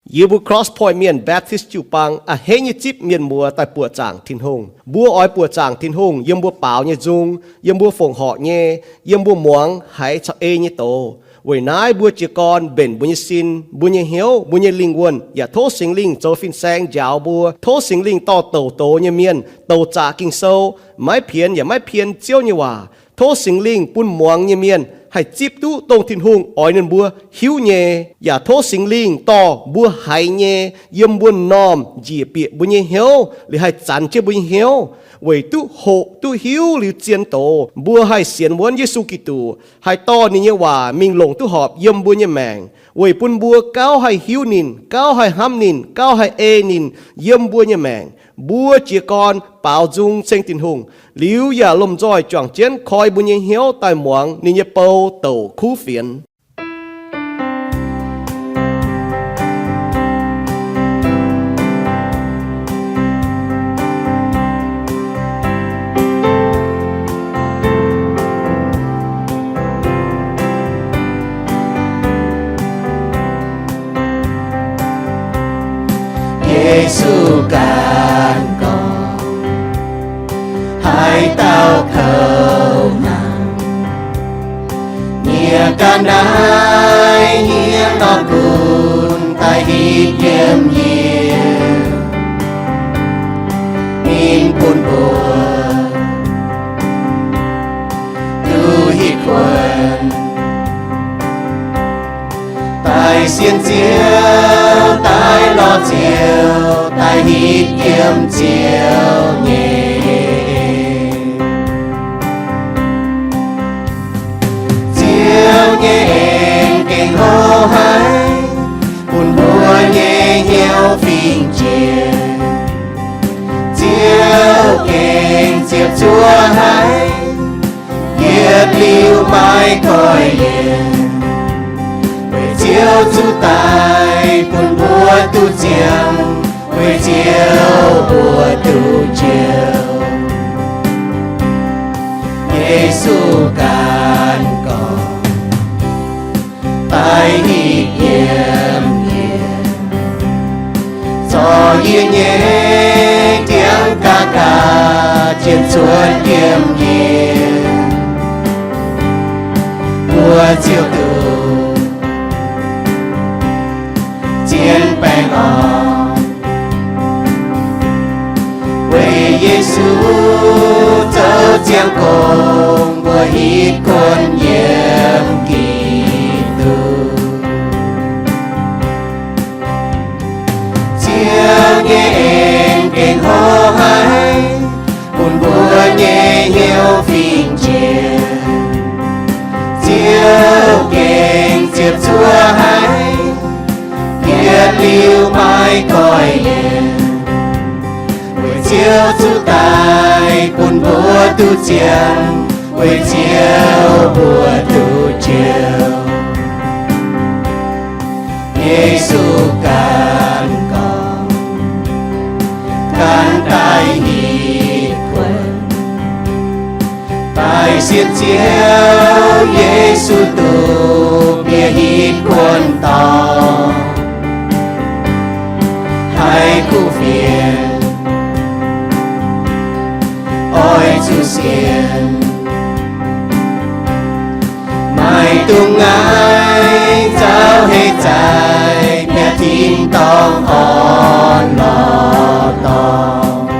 Yie mbuo Cross Point Mienh Baptist jiu-baang a'hneiv nyei zipv mienh muoz daaih buoqc zaangc Tin-Hungh. Mbuo oix buoqc zaangc Tin-Hungh yiem mbuo baaux nyei nzung, yiem mbuo fongc horc nyei, yiem mbuo muangx haiz caux ei nyei doz. Weic naaiv mbuo jiez gorn mbenc mbuo nyei sin, mbuo nyei hnyouv, mbuo nyei lingh wuonh, yaac tov Singx Lingh zoux fin-saeng njaaux mbuo. Tov Singx Lingh dorh douc doz nyei mienh, douc zaqc Ging-Sou, maiv pienx yaac maiv pien Ziouv nyei waac. Tov Singx Lingh bun muangx nyei mienh haih zipv duqv dongh Tin-Hungh oix ninh mbuo hiuv nyei. Yaac tov Singx Lingh dorh mbuo haiz nyei yiem mbuo m'normh njiec bieqc mbuo nyei hnyouv, liuz haih zanx jienv mbuo nyei hnyouv, weic duqv hoqc duqv hiuv liuz zien doz, mbuo haih sienx wuonv Yesu Giduc, haih dorh ninh nyei waac mingh longc duqv horpc yiem mbuo nyei maengc, weic bun mbuo gauh haih hiuv ninh, gauh haih hnamv ninh, gauh haih ei ninh yiem mbuo nyei maengc. Mbuo jiez gorn baaux nzung ceng Tin-Hungh, liuz yaac lomh nzoih juangc jienv koi mbuo nyei hnyouv daaih muangx ninh nyei bou douc kuv fienx. Yesu ganh gorngv, haaix dauh kouv hnaangx, nyiec ga'naaiv hniev norm gunv daaih hitv yiem yie, ninh bun mbuo duqv hitv kuonx, daaih sienx Ziouv, daaih lorz Ziouv, daaih hitv yiem Ziouv nyei. Ziouv nyei en gengh hlo haic, bun mbuo nyei hnyouv fingx jiex. Ziouv gengh ziepc zuoqv haic, yietc liuz maiv goiv yienc. Weic Ziouv zuqc daic bun mbuo duqv ziangh, weic Ziouv mbuo duqv njoux. Yesu ganh gorngv, daaih hitv yiem yie, zorc yie nyei ndiangx-ga'ga'cien cuotv yiem yie, mbuo ziouc duqv zien baengh orn. Weic Yesu zoux ziangh gong, mbuo hitv kuonx yiem Giduc. Ziouv nyei en gengh hlo haic, bun mbuo nyei hnyouv fingx jiex. Ziouv gengh ziepc zuoqv haic, yietc liuz maiv goiv yienc. Weic Ziouv zuqc daic bun mbuo duqv ziangh, weic Ziouv mbuo duqv njoux. Yesu ganh gorngv, ganh daaih hitv kuonx, daaih sienx Ziouv Yesu duqv bieqc hitv kuonx dorngx, haih kuv fienx oix zuqc sienx. Maiv dungx ngaih nzauh heix zaih bieqc tin-dorngh orn-lorqc dorngx.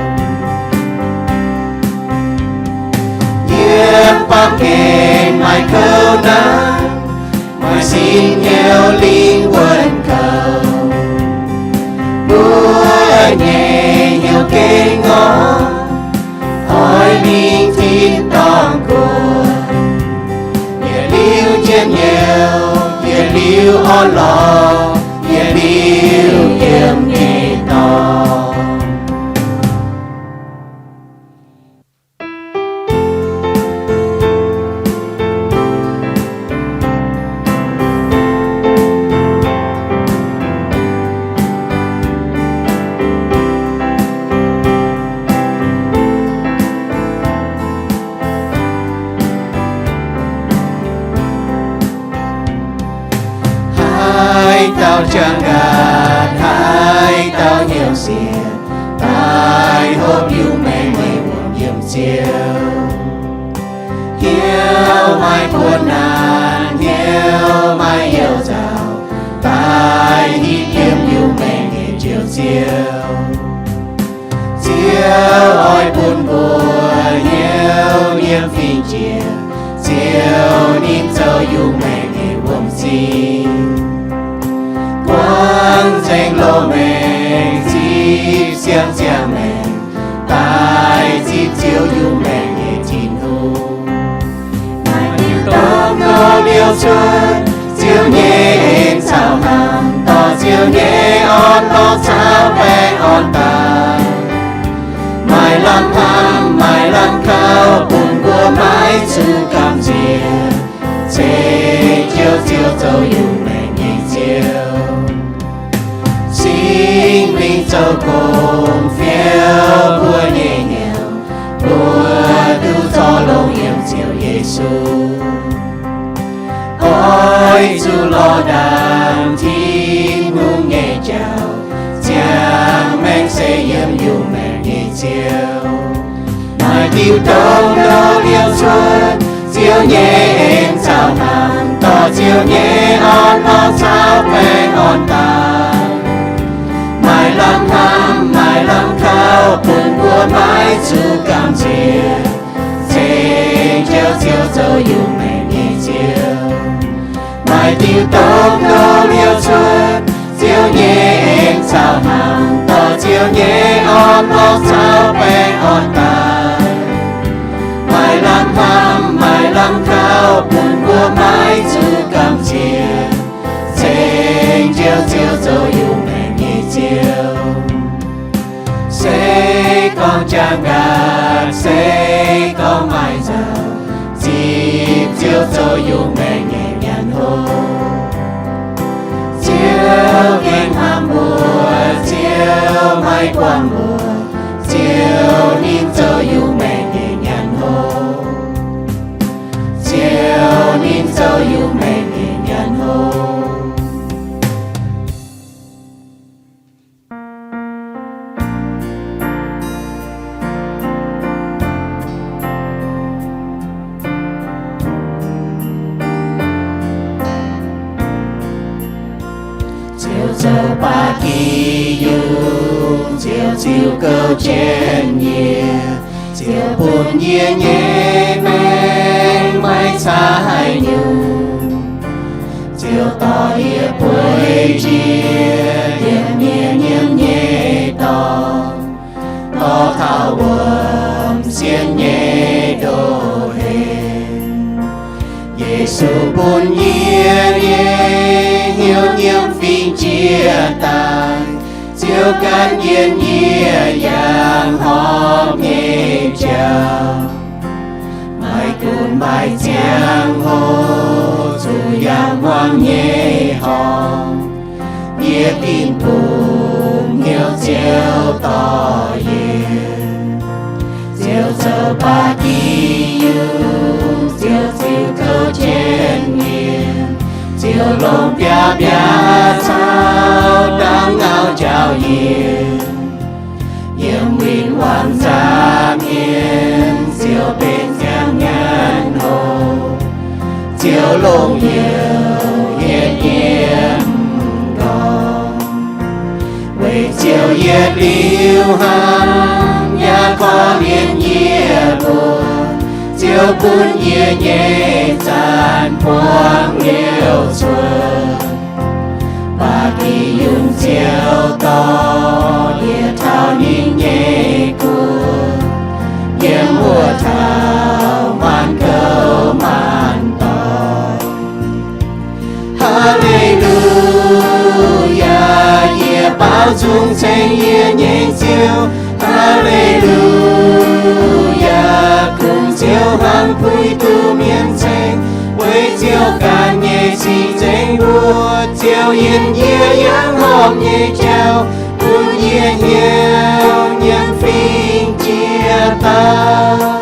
Yiem baamh gen maaih kouv hnaangx, maaih sin hnyouv lingh wuonh kouv. Mbuo nyei hnyouv gengh orn, oix mingh tin-dorngh guoqv. Yietc liuz njien-youh, yietc liuz orn-lorqc, yietc liuz yiem nyei dorngx. ziangh maengc, daaih zipv Ziouv Iu-Mienh nyei Tin-Hungh. Maaih diuh domh nqox liouh cuotv Ziouv nyei en caux hnamv, dorh Ziouv nyei orn-lorqc caux baengh orn daaih. Maaih lamh hnamv, maaih lamh kauv, bun mbuo maiv zuqc gamh nziex. Ceng jienv Ziouv zoux Iu-Mienh nyei Ziouv. Singx Lingh zoux gong fiou mbuo nyei hnyouv, mbuo duqv zorqv longx yiem Ziouv Yesu. Oix zuqc lorz ndaangc Tin-Hungh nyei jauv, ziangh maengc se yiem Iu-Mienh nyei Ziouv. Maaih diuh domh nqox liouh cuotv Ziouv nyei en caux hnamv, dorh Ziouv nyei orn-lorqc caux baengh orn daaih. Maaih lamh hnamv, maaih lamh kauv, bun mbuo maiv zuqc gamh nziex. Ceng jienv Ziouv zoux Iu-Mienh nyei Ziouv. Maaih diuh domh nqox liouh cuotv Ziouv nyei en caux hnamv, dorh Ziouv nyei orn-lorqc caux baengh orn daaih. Maaih lamh hnamv, maaih lamh kauv, bun mbuo maiv zuqc gamh nziex. Ceng jienv Ziouv zoux Iu-Mienh nyei Ziouv. Se gorngv jaa nqaatv, se gorngv maaih nzauh, zipv Ziouv zoux Iu-Mienh nyei nyanc hlo. Ziouv gengh hnamv mbuo, Ziouv maiv buangh mbuo, Ziouv ninh zoux Iu-Mienh nyei nyanc hlo. Ziouv ninh zoux Iu-Mienh nyei nyanc hlo. Ziouv zoux ba'gi yungh, Ziouv ziux gouv jienv yie, Ziouv bun yie nyei maengc maiv caa haaix nyungc. Ziouv dorh yie bueix njiec yiem yie nyiemc nyei dorngx, dorh taux wuom sienx nyei ndoh heix. Yesu bun yie nyei hnyouv nyiemv fingx jiex daaih, Ziouv gan yie yangh horpc nyei jauv. Maiv gunv maaih ziangh hoc zuqc yangh hmuangx nyei horngh, yie dingh bungx hnyouv Ziouv dorh yie. Ziouv zoux ba'gi yungh, Ziouv ziux gouv jienv yie, Ziouv longc biaav-biaav caux ndaangv ngau njaaux yie. Yiem win-wangv nza'hmien Ziouv benx ziangh nyanc hlo, Ziouv longc heuc yie yiem nqorngv. Weic Ziouv yietc liuz hnamv yaac korv-lienh yie mbuo, Ziouv bun yie nyei zanc buangv liouh cuotv. Ba'gi yungh Ziouv dorh yie taux ninh nyei guoqv, yiem wuov taux maanc gouv maanc dorngx. Haa^le^lu^yaa, yie baaux nzung ceng yie nyei Ziouv. Haa^le^lu^yaa, kungx Ziouv hmuangx puix duqv mienh ceng, weic Ziouv ganh nyei cing-nzengc mbuo. Ziouv yinh yie yangh horpc nyei jauv, bun yie hnyouv nyiemv fingx jiex daaih.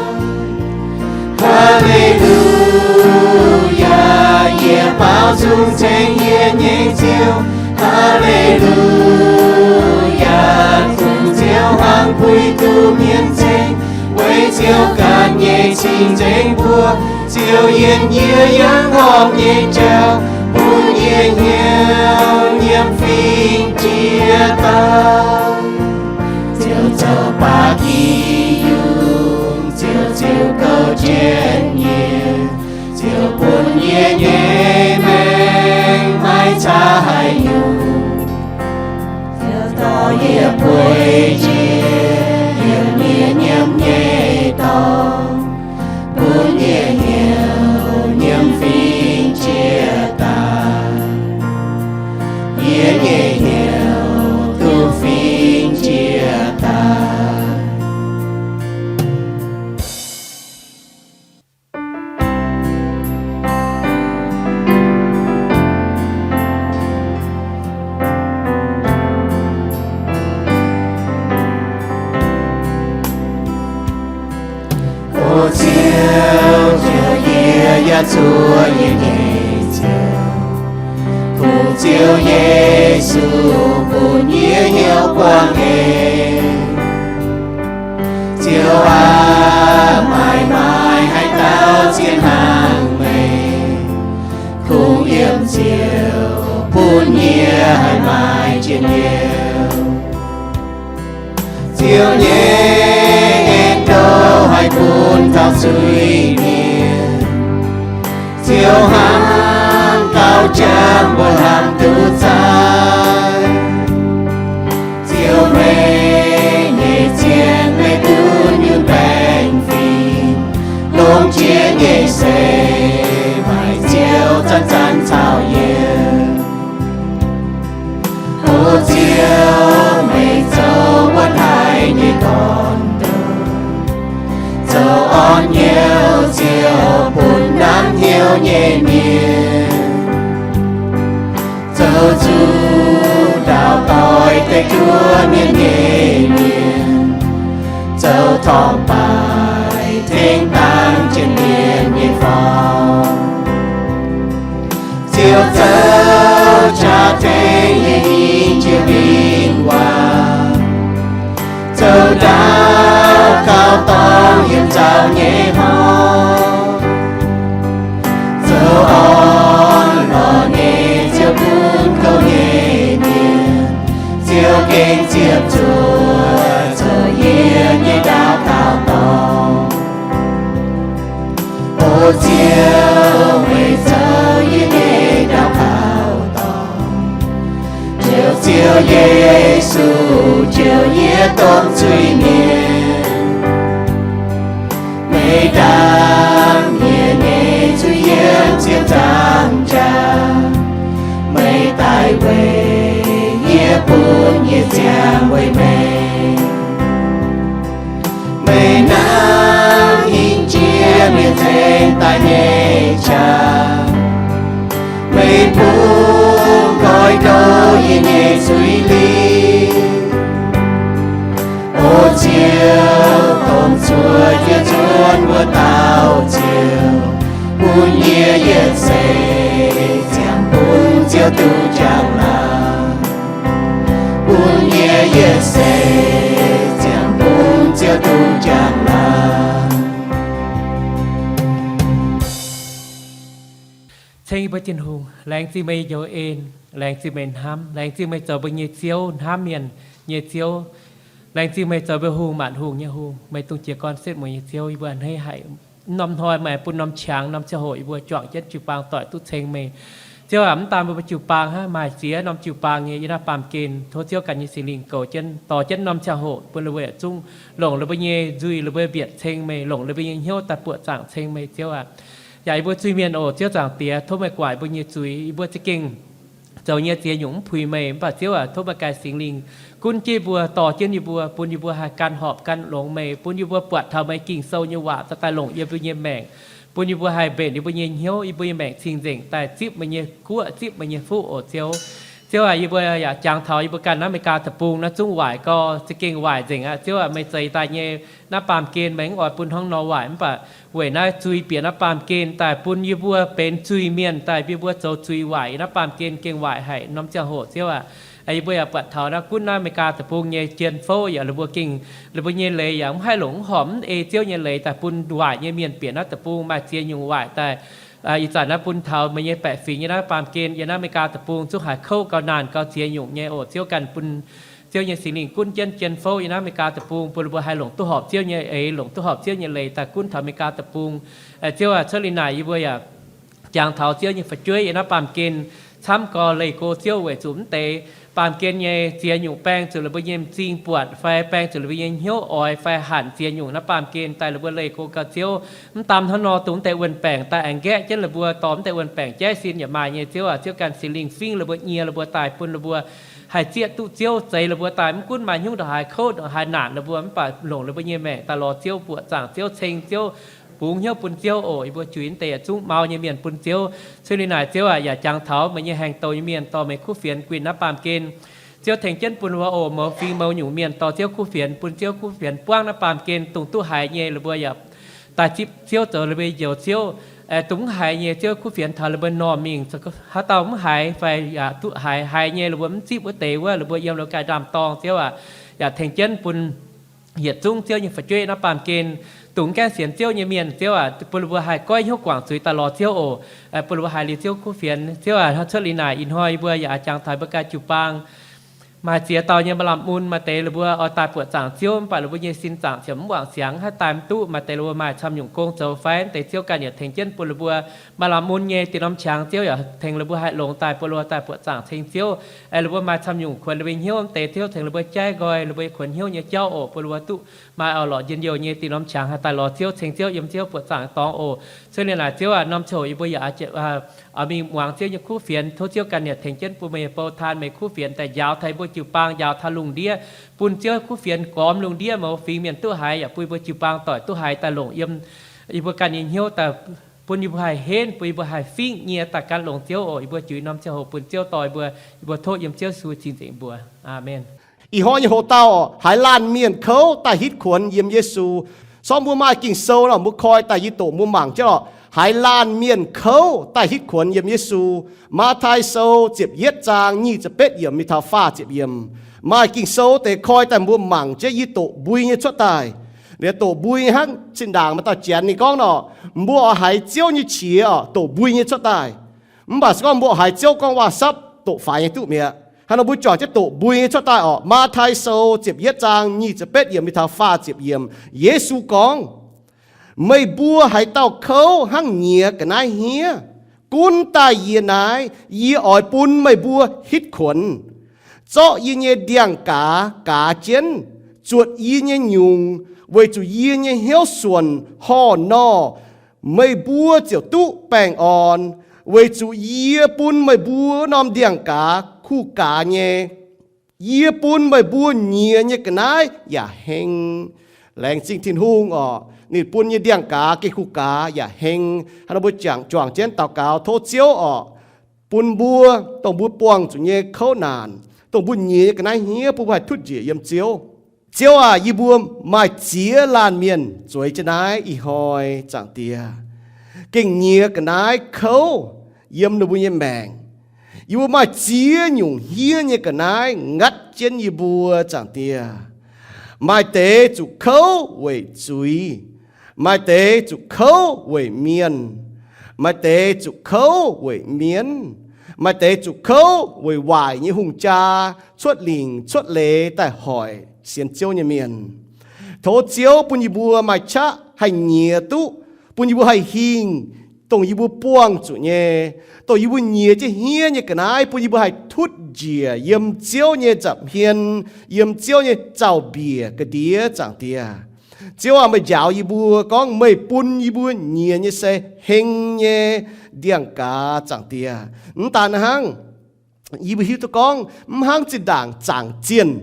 Haa^le^lu^yaa, yie baaux nzung ceng yie nyei Ziouv. Haa^le^lu^yaa, kungx Ziouv hmuangx puix duqv mienh ceng, weic Ziouv ganh nyei cing-nzengc mbuo. Ziouv yinh yie yangh horpc nyei jauv, bun yie hnyouv nyiemv fingx jiex daaih. Ziouv zoux ba'gi yungh, Ziouv ziux gouv jienv yie, Ziouv bun yie nyei maengc maiv caa haaix nyungc. Ziouv dorh yie bueix njiec zuov yie nyei ziouc. Kungx Ziouv Yesu bun yie hnyouv buangh eix. Ziouv aac, maaih maaih haaix dauh zien hnangv meih, kungx yiem Ziouv bun yie haih maaih njien-youh. Ziouv nyei en-douh haih bun taux zuiz-mienh. Ziouv hnangv gauh jangx mbuo lamh nduqc zaaic. Ziouv, meih nyei zien meih duqv nyunc baengh fingx, longc jiex nyei seix maaih Ziouv zanc-zanc caux yie. O Ziouv, meih zoux wuov daaih nyei gorn-ndoqv, zoux orn hnyouv Ziouv bun nanv hnyouv nyei mienh, zoux zuqc ndaauv doic deix juov mienh nyei mienh, zoux torngv baaix tengx dangh jienv mienh nyei forng. Ziouv zoux qaqv tengx yie hingh jiex win-wangc, zoux ndaauv gauh dorngc yiem nzauh nyei hmuangv, zoux orn-lorqc nyei Ziouv bun kouv nyei mienh. Ziouv gengh ziepc zuoqv zoux yie nyei ndaauv gauh dorngc. O Ziouv, meih zoux yie nyei ndaauv gauh dorngc. Ziouv, Ziouv Yesu, jouh yie domh zuiz-mienh. Meih ndaam yie nyei zuiz yiem ziepc nzaangc jaax. Meih daaih weic yie, bun yie ziangh weic meih. Meih hnangv hingh jiex mienh nzengc daaih nyei qaqv. Meih bungx nqoi douh yie nyei zuiz-lingh. O Ziouv, dongh zuov jienv nzuonx wuov dauh Ziouv, bun yie yietc seix ziangh bun Ziouv duqv njang-laangc. Bun yie yietc seix ziangh bun Ziouv duqv njang-laangc. Ceng yie mbuo Tin-Hungh, laengz zingh meih njoux en, laengz zingh meih hnamv, laengz zingh meih zoux mbuo nyei Ziouv, hnamv mienh nyei Ziouv. Laengz zingh meih zoux mbuo hungh, maanc hungh nyei hungh. Meih dongh jiez gorn setv mueiz nyei Ziouv. Yie mbuo a'hneiv haic, mv norm hnoi meih bun norm qangx, norm ziangh hoc yie mbuo juangc jienv jiu-baang doic duqv ceng meih. Ziouv aac, mv daan mbuo, mbuo jiu-baang hnangv, maaih ziex norm jiu-baang nyei yiem naaiv baamh gen. Tov Ziouv ganh nyei Singx Lingh goux jienv, dorh jienv norm ziangh hoc bun ninh mbuo yietc zungv longc ninh mbuo nyei nzuih, ninh mbuo mbietc ceng meih, longc ninh mbuo nyei hnyouv daaih buoqc zaangc ceng meih, Ziouv aac. Yaac yie mbuo zuiz-mienh oc, Ziouv Zaangc Diex, tov meih guangc yie mbuo nyei zuiz. Yie mbuo za'gengh zoux nyei ziex nyungc mv puix meih, mv baac Ziouv aac, tov meih ganh Singx Lingh gunv jienv yie mbuo, dorh jienv yie mbuo, bun yie mbuo haih gan horpc gan longx meih, bun yie mbuo buatc taux meih Ging-Sou nyei waac daaih longc yie mbuo nyei maengc, bun yie mbuo haih mbenc yie mbuo nyei hnyouv, yie mbuo nyei maengc cing-nzengc daaih zipv meih nyei guoqv, zipv meih nyei fuqv oc Ziouv. Ziouv aac, yie mbuo yaac jangx taux yie mbuo ganh naaiv America deic-bung naaiv zungv waaic gau, za'gengh waaic nzengc aqv. Ziouv aac, meih zeix daaih nyei naaiv baamh gen meih mv oix bun hnangv nor waaic, mv baac weic naaiv zuiz bieqc naaiv baamh gen daaih bun yie mbuo benx zuiz-mienh daaih, yie mbuo zoux zuiz waaic, naaiv baamh gen gengh waaic haic norm ziangh hoc Ziouv aac. Yie mbuo yaac buatc taux naaiv gunv naaiv America deic-bung nyei jien-fouv yaac ninh mbuo gengh, ninh mbuo nyei leiz yaac mv haih longc, mv horpc mv ei Ziouv nyei leiz daaih bun waaic nyei mienh bieqc naaiv deic-bung, maaih ziex nyungc waaic daaih. Ih zanc naaiv bun taux meih nyei baeqc fingx yiem naaiv baamh gen, yiem naaiv America deic-bung zungv haiz kouv gau, naanh gau, ziex nyungc nyei oc. Ziouv ganh bun Ziouv nyei Singx Lingh gunv jienv jien-fouv yiem naaiv America deic-bung, bun ninh mbuo haih longc duqv horpc Ziouv nyei eix, longc duqv horpc Ziouv nyei leiz daaih gunv taux America deic-bung. Ziouv aac, cuotv liuz naaic yie mbuo yaac jangx taux Ziouv nyei fu'jueiv yiem naaiv baamh gen camv gau, leih go Ziouv weic zuqc mv deix baamh gen nyei ziex nyungc baeng zuqc ninh mbuo nyei m'zing buatc, fai baeng zuqc ninh mbuo nyei hnyouv oix fai hanc ziex nyungc naaiv baamh gen daaih, ninh mbuo leih go gau Ziouv. Mv daan hnangv nor, dongh mv deix wuon-baengc daaih aengx nqaeqv jienv ninh mbuo, dorh mv deix wuon-baengc jaiv sin yaac maaih nyei Ziouv aac. Ziouv ganh Singx Lingh fingv ninh mbuo, nyie ninh mbuo daaih bun ninh mbuo haih zieqv duqv Ziouv, zeix ninh mbuo daaih, mv gunv maaih hnyouv ndongc haaix kouv, ndongc haaix naanc ninh mbuo, mv baac longc ninh mbuo nyei maengc daaih lorz Ziouv, buoqc zaangc Ziouv, ceng Ziouv, bungx hnyouv bun Ziouv oc. Yie mbuo juix mv deix yietc zungv mau nyei mienh bun Ziouv. Cuotv liuz naaic Ziouv aac, yaac jangx taux meih nyei haengh douc nyei mienh, dorh meih kuv fienx guinh naaiv baamh gen. Ziouv tengx jienv bun mbuo oc, mouz fingx mouz nyungc mienh dorh Ziouv kuv fienx, bun Ziouv kuv fienx buangv naaiv baamh gen, dongh duqv haiz nyei ninh mbuo yaac daaih zipv Ziouv zoux ninh mbuo njoux Ziouv. Dongh mv haiz nyei, Ziouv, kuv fienx taux la'buo normh mingh. Haaix dauh mv haiz fai yaac duqv haiz, haiz nyei la'buo mv zipv wuov deix wuov, la'buo yiem la'guaih ndaam-dorng, Ziouv aac, yaac tengx jienv bun yietc zungv Ziouv nyei fu'jueiv naaiv baamh gen, dongh mv gaengh sienx Ziouv nyei mienh, Ziouv aac, bun la'buo haih goiv hnyouv guangc zuiz daaih lorz Ziouv oc. Bun la'buo haiz liuz Ziouv kuv fienx, Ziouv aac, cuotv liuz naaic ih hnoi yie mbuo yaac jangx taux mbuo ganh jiu-baang maaih ziex dauh nyei maaih lamh mun. Maaih deix la'buo oix daaih buoqc zaangc Ziouv, mv baac la'buo nyei sin zaangc ziouc mv wangc siangx, haih daaih mv duqv. Maaih deix la'buo maaih camv nyungc gong zoux fai mv deix, Ziouv ganh yaac tengx jienv bun la'buo maaih lamh mun nyei dinh norm qangx, Ziouv yaac tengx la'buo haih longx daaih bun la'buo daaih buoqc zaangc ceng Ziouv. Aengx la'buo maaih camv nyungc kuonx la'buo hnyouv, mv deix Ziouv tengx la'buo jaiv nqoi la'buo nyei kuonx hnyouv nyei jauv oc, bun la'buo duqv maaih orn-lorqc njien-youh nyei dinh norm qangx haih daaih lorz Ziouv, ceng Ziouv, yiem Ziouv buoqc zaangc dorngx oc. Cuotv liuz naaic, Ziouv aac, norm ziangh hoc yie mbuo yaac oix mingh muangx Ziouv nyei kuv fienx. Tov Ziouv ganh yaac tengx jienv bun meih bou taan meih kuv fienx daaih njaaux taux yie mbuo jiu-baang, njaaux taux lungh ndiev, bun Ziouv kuv fienx gormx lungh ndiev mouz fingx mienh duqv haiz, yaac bun yie mbuo jiu-baang doic duqv haiz daaih longc yiem yie mbuo ganh nyei hnyouv daaih, bun yie mbuo haih henv, bun yie mbuo haih fingx nyie daaih gan longx Ziouv oc. Yie mbuo jiu norm ziangh hoc bun Ziouv dorh yie mbuo, yie mbuo tov yiem Ziouv Yesu cing nzengc mbuox. Aamen. Ih hnoi nyei hoc-dauh, haaix laanh mienh kouv daaih hitv kuonx yiem Yesu. Sorng mbuo maaih Ging-Sou nor, mbuo koi daaih yie doqc mbuo mangc jienv lorqc. Haaix laanh mienh kouv daaih hitv kuonx yiem Yesu. Matv^taai Sou ziepc yietv zaang nyic ziepc betv yiemc mingh taux faah ziepc yiemc. Maaih Ging-Sou deix koi daaih mbuo mangc jienv, yie doqc mbui nyei cuotv daaih. Liuz doqc mbui hnangv zinh ndaangc maaih dauh janx ninh gorngv nor, mbuo oix haiz Ziouv nyei qiex oc, doqc mbui nyei cuotv daaih. Mv baac se gorngv mbuo haiz Ziouv gorngv waac-sapv doqc faix nyei duqv mi'aqv. Hnangv nor mbuo juangc jienv doqc mbui nyei cuotv daaih oc. Matv^taai Sou ziepc yietv zaang nyic ziepc betv yiemc mingh taux faah ziepc yiemc. Yesu gorngv, Meih mbuo haaix dauh kouv hnangv nyiex ga'naaiv hniev, gunv daaih yie naaiv, yie oix bun meih mbuo hitv kuonx. Zorqv yie nyei ndiangx-gaaz gaaz jienv, zuotc yie nyei nyungc, weic zuqc yie nyei hnyouv suonc horh nor, meih mbuo ziouc duqv baengh orn, weic zuqc yie bun meih mbuo wuov norm ndiangx-gaaz kuh gaaz nyei. Yie bun meih mbuo nyiex nyei ga'naaiv yaac heng. Laengz zingh Tin-Hungh oc, ninh bun nyei ndiangx-gaaz gengh kuh gaaz yaac heng. Hnangv nor mbuo juangc jienv daux gaux tov Ziouv oc, bun mbuo, dongh mbuo buangh zuqc nyei kouv naanc, dongh mbuo nyiex nyei ga'naaiv hniev, bun mbuo haih tutv njiec yiem Ziouv. Ziouv aac, yie mbuo maaih ziex laanh mienh zueiz jienv naaiv ih hnoi, Zaangc Diex, gengh nyiex ga'naaiv kouv yiem ninh mbuo nyei maengc. Yie mbuo maaih ziex nyungc hniev nyei ga'naaiv ngatv jienv yie mbuo, Zaangc Diex. Maaih deix zuqc kouv weic zuiz, maaih deix zuqc kouv weic mienh, maaih deix zuqc kouv weic mienv, maaih deix zuqc kouv weic waaic nyei hungh jaa cuotv lingc cuotv leiz daaih hoic sienx Ziouv nyei mienh. Tov Ziouv bun yie mbuo maaih qaqv haih nyiex duqv, bun yie mbuo haih hingh dongh yie mbuo buangh zuqc nyei, dongh yie mbuo nyiex jienv hniev nyei ga'naaiv, bun yie mbuo haih tutv njiec yiem Ziouv nyei nza'hmien, yiem Ziouv nyei zaux-mbiec ga'ndiev, Zaangc Diex. Ziouv aac, meih njaaux yie mbuo gorngv meih bun yie mbuo nyiex nyei se heng nyei ndiangx-gaaz, Zaangc Diex. Mv daan hnangv, yie mbuo hiuv duqv gorngv mv hnangv zinh ndaangc zaangc zienh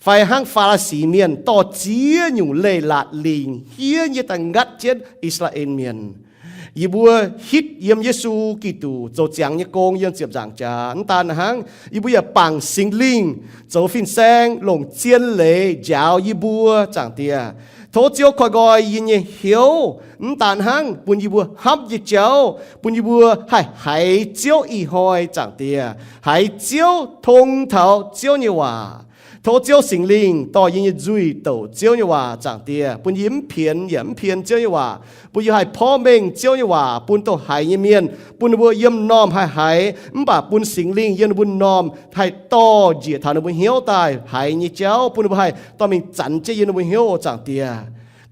fai hnangv Faa^li^si Mienh dorh ziex nyungc leiz-latc lingc hniev nyei daaih ngatv jienv I^saa^laa^en Mienh. Yie mbuo hitv yiem Yesu Giduc zoux ziangx nyei gong yiem ziepc nzaangc jaax. Mv daan hnangv, yie mbuo yaac bangc Singx Lingh zoux fin-saeng longc zien leiz njaaux yie mbuo, Zaangc Diex. Tov Ziouv koi nqoi yie nyei hnyouv. Mv daan hnangv, bun yie mbuo hnamv nyei jauv, bun yie mbuo haih haiz Ziouv ih hnoi, Zaangc Diex, haiz Ziouv, tong taux Ziouv nyei waac. Tov Ziouv Singx Lingh dorh yie nyei nzuih douc Ziouv nyei waac, Zaangc Diex, bun yie mv pienx yaac mv pien Ziouv nyei waac, bun yie haih porv mengh Ziouv nyei waac bun dongh haiz nyei mienh, bun ninh mbuo yiem m'normh haih haiz, mv baac bun Singx Lingh yiem ninh mbuo m'normh haih dorh njiec taux ninh mbuo hnyouv daaih haiz nyei jauv, bun ninh mbuo haih dorh mingh zanx jienv yiem ninh mbuo hnyouv, Zaangc Diex.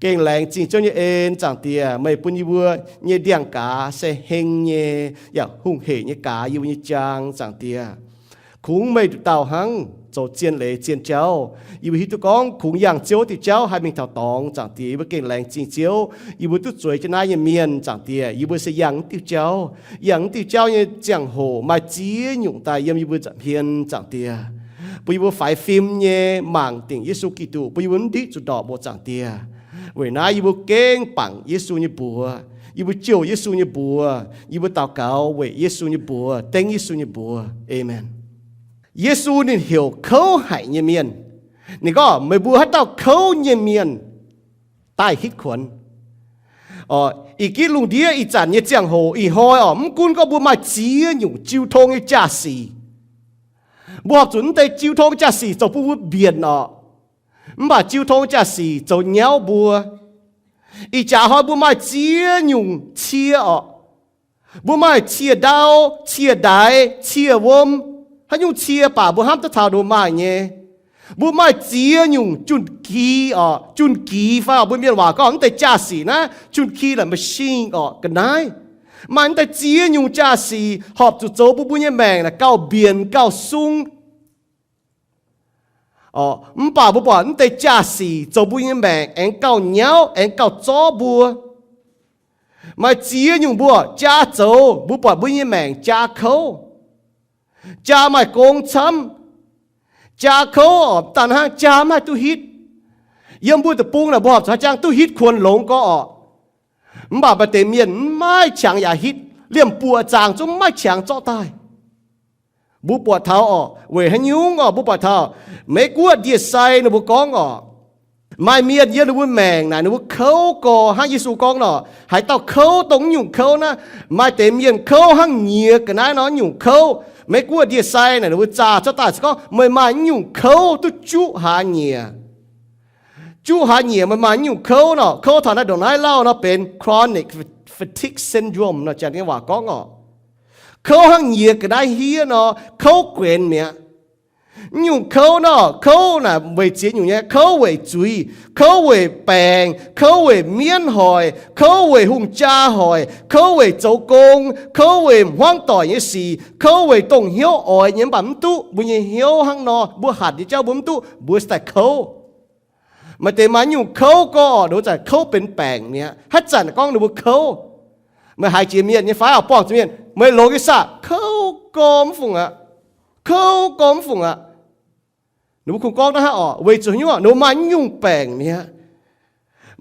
Gengh laengz zingh Ziouv nyei en, Zaangc Diex, meih bun yie mbuo nyei ndiangx-gaaz se heng nyei yaac hungh hec nyei gaaz yie mbuo nyei jaang, Zaangc Diex. Kungx meih nduqc dauh hnangv zoux zien leiz zien jauv. Yie mbuo hiuv duqv gorngv kungx yangh Ziouv diuh jauv haih mingh taux dorngx, Zaangc Diex. Yie mbuo gengh laengz zingh Ziouv, yie mbuo duqv zueiz jienv naaiv nyei mienh, Zaangc Diex. Yie mbuo se yangh wuov diuh jauv. Yangh wuov diuh jauv nyei ziangh hoc maaih ziex nyungc daaih yiem yie mbuo nza'hmien, Zaangc Diex, bun yie mbuo faix fim nyei mangc dingc Yesu Giduc, bun yie mbuo mv ndiqv zuqc ndorpc mbuo, Zaangc Diex. Weic naaiv yie mbuo gengh bangc Yesu nyei mbuox, yie mbuo jouh Yesu nyei mbuox, yie mbuo daux gaux weic Yesu nyei mbuox, dengv Yesu nyei mbuox. Aamen. Yesu ninh heuc kouv haic nyei mienh. Ninh gorngv, meih mbuo haaix dauh kouv nyei mienh daaih hitv kuonx. Ih gitv lungh ndiev ih zanc nyei ziangh hoc ih hnoi orqc, mv gunv gorngv mbuo maaih ziex nyungc jiu tong nyei jaa-sic, mbuo horpc zuqc mv deix jiu tong jaa-sic zoux bun mbuo mbienc orqc, mv baac jiu tong jaa-sic zoux nyauv mbuo. Ih jaax hnoi mbuo maaih ziex nyungc cie orqc. Mbuo maaih cie ndau, cie ndaix, cie wuom, haaix nyungc cie baac mbuo hnamv duqv taux nduqc maaih nyei. Mbuo maaih ziex nyungc jun-ki orqc, jun-ki fai orqc, mbuo mienh waac gorngv mv deix jaa-sic naaiv jun-ki laaix machine orqc, ga'naaiv. Maaih mv deix ziex nyungc jaa-sic horpc zuqc zoux bun mbuo nyei maengc naaic gauh mbienc gauh sung. Mv baac mbuo buatc mv deix jaa-sic zoux mbuo nyei maengc aengx gauh nyauv, aengx gauh zorv mbuo. Maaih ziex nyungc mbuo jaa zoux, mbuo buatc mbuo nyei maengc jaa kouv, jaa maaih gong camv, jaa kouv orqc, daaih hnangv jaa mv haih duqv hitv. Yiem mbuo deic-bung naaic mbuo horpc zuqc haih jangx duqv hitv kuonx longx gorx orqc. Mv baac maaih deix mienh mv maaih qangx yaac hitv, liemh buoqc zaangc zungv mv maaih qangx zorqv daaih. Mbuo buatc taux orqc, weic haaix nyungc orqc, mbuo buatc taux Meiv-Guoqv ndie-sai ninh mbuo gorngv orqc, maaih mienh yiem ninh mbuo maengc naaic ninh mbuo kouv gorx hnangv Yesu gorngv nor, haaix dauh kouv dongh nyungc kouv naaiv, maaih deix mienh kouv hnangv nyiex ga'naaiv nor nyungc kouv. Meiv-Guoqv ndie-sai naaic ninh mbuo zaah cuotv daaih se gorngv meih maaih nyungc kouv duqv juqv hlaax nyieqc. Juqv hlaax nyieqc meih maaih nyungc kouv nor, kouv taux naaiv ndongc naaiv lauh nor benx chronic fatigue syndrome nor, janx nyei waac gorngv orqc. Kouv hnangv nyiex ga'naaiv hiev nor, kouv guenx mi'aqv. Nyungc kouv nor, kouv naaic weic ziex nyungc nyei, kouv weic zuiz, kouv weic baengc, kouv weic mienv hoic, kouv weic hungh jaa hoic, kouv weic zoux gong, kouv weic hmuangv doic nyei sic, kouv weic dongh hnyouv oix nyei mv baac mv duqv, mbuo nyei hnyouv hnangv nor, mbuo hatc nyei jauv mbuo mv duqv, mbuo se daaih kouv. Maaih deix maaih nyungc kouv gorx orqc, ninh mbuo zanc kouv benx baengc mi'aqv. Haaix zanc gorngv ninh mbuo kouv, meih haiz jiex mienh nyei fai orqc, buangh zuqc mienh, meih longx nyei saah, kouv gorx mv fungc aqv. Kouv gorx mv fungc aqv. Ninh mbuo kungx gorngv naaiv hnangv orqc, weic zuqc haaix nyungc, ninh mbuo maaih nyungc baengc mi'aqv.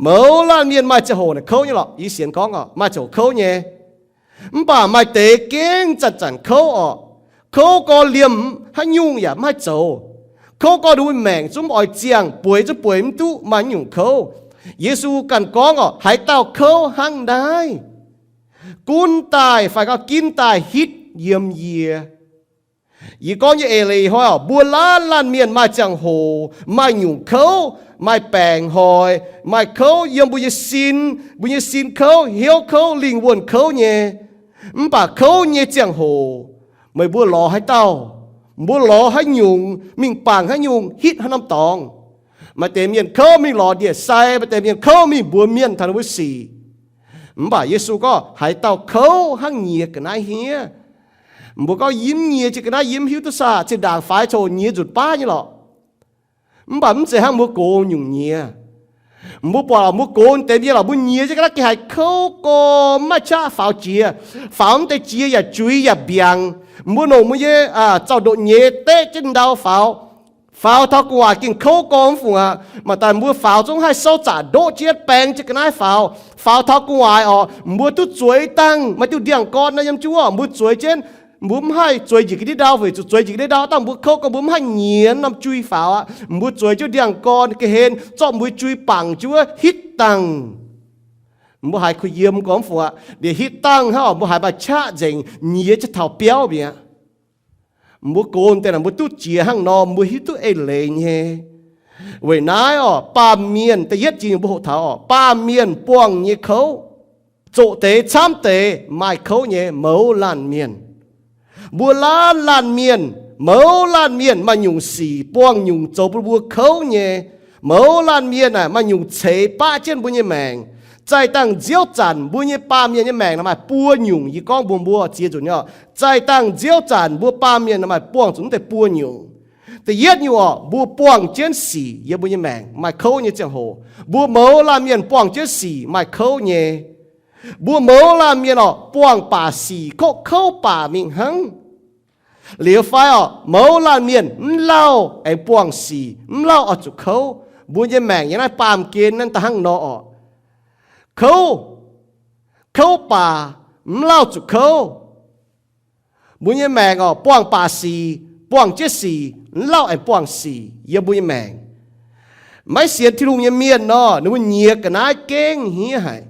Mouz laanh mienh maaih ziangh hoc naaic kouv nyei lorqc. Yie sienx gorngv orqc, maaih ziangh hoc kouv nyei. Mv baac maaih deix gengh zanc-zanc kouv orqc. Kouv gorx liemh haaix nyungc yaac mv haih zoux. Kouv gorx ninh mbuo maengc zungv oix ziangh, bueix zungv bueix mv duqv, maaih nyungc kouv. Yesu ganh gorngv orqc, haaix dauh kouv hnangv naaiv, gunv daaih fai gauh ginv daaih hitv yiem yie. Yie gorngv nyei eix leiz hnoi orqc, mbuo laanh laanh mienh maaih ziangh hoc maaih nyungc kouv, maaih baengc hoic, maaih kouv yiem mbuo nyei sin, mbuo nyei sin kouv, hnyouv kouv, lingh wuonh kouv nyei. Mv baac kouv nyei ziangh hoc, meih mbuo lorz haaix dauh, mbuo lorz haaix nyungc, mingh bangc haaix nyungc, hitv haaix norm dorngx. Maaih deix mienh kouv mingh lorz ndie-sai, maaih deix mienh kouv mingh mbuox mienh taux ninh mbuo sic. Mv baac Yesu gorngv, haaix dauh kouv hnangv nyiex ga'naaiv hniev. Mbuo gorngv yie mv nyiex jiex ga'naaiv, yie mv hiuv duqv saah, zinh ndaangc faix coc nyiex nzunc baav nyei lorqc. Mv baac mv zeiz hnangv mbuo gox nyungc nyiex. Mbuo buatc mbuo gox deix mienh lorqc, mbuo nyiex jienv ga'naaiv gengh haiz kouv gorx, mv maaih qaqv faaux jiex. Faaux mv deix jiex yaac juix yaac mbiaangc. Mbuo longc mbuo nyei zaux-ndoqv nyeiz deqv jienv ndau faaux. Faaux taux gu'nguaaic gengh kouv gorx mv fungc aqv. Maaih daaih mbuo faaux zungv haih souv zaqc ndoqv jienv baeng jienv ga'naaiv faaux. Faaux taux gu'nguaaic orqc, mbuo duqv zueiz dangh, maaih diuh ndiangx-gorn nor yiem jienv wuov, mbuo zueiz jienv, mbuo mv haih zueiz njiec ga'ndiev ndau, weic zuqc zueiz njiec ga'ndiev ndau dangh mbuo kouv gorx, mbuo mv haih nyienz norm jui faaux aqv. Mbuo zueiz jienv ndiangx-gorn ga'hlen zorqv mbuo jui bangc jienv wuov hitv dangh. Mbuo haiz kuh yiem gorx mv fungc aqv. Liuz hitv dangh hnangv orqc, mbuo haiz maaih qaqv nzengc, nyiex jienv taux biauv mi'aqv. Mbuo gox deix naaic mbuo duqv jiex hnangv nor, mbuo hiuv duqv eix leiz nyei. Weic naaiv orqc, baamh mienh, da'yietv jiex mbuo hoqc taux orqc, baamh mienh buangh nyei kouv. Zoqc deix camv deix maaih kouv nyei mouz laanh mienh. Mbuo laanh laanh mienh, mouz laanh mienh maaih nyungc sic buangh nyungc zoux bun mbuo kouv nyei. Mouz laanh mienh aah, maaih nyungc ceix baqv jienv mbuo nyei maengc. Zaih dangh nziouv zanc mbuo nyei baamh mienh nyei maengc naaic maaih buo nyungc, yie gorngv mbuox mbuo ziex nzunc nyei orqc. Zaih dangh nziouv zanc mbuo baamh mienh naaic maaih buangh zuqc mv deix buo nyungc. Da'yietv nyungc orqc, mbuo buangh jienv sic yiem mbuo nyei maengc maaih kouv nyei ziangh hoc. Mbuo mouz laanh mienh buangh jienv sic maaih kouv nyei. Mbuo mouz laanh mienh orqc, buangh baac sic kouv kouv baac mingh hnangv. Liuz fai orqc, mouz laanh mienh mv lauh aengx buangh sic, mv lauh oix zuqc kouv. Mbuo nyei maengc yiem naaiv baamh gen naaiv da'hnangv nor orqc. Kouv, kouv baac mv lauh zuqc kouv. Mbuo nyei maengc orqc, buangh baac sic, buangh jienv sic, mv lauh aengx buangh sic yiem mbuo nyei maengc. Maiv sienx Tin-Hungh nyei mienh nor, ninh mbuo nyiex ga'naaiv gengh hniev haic.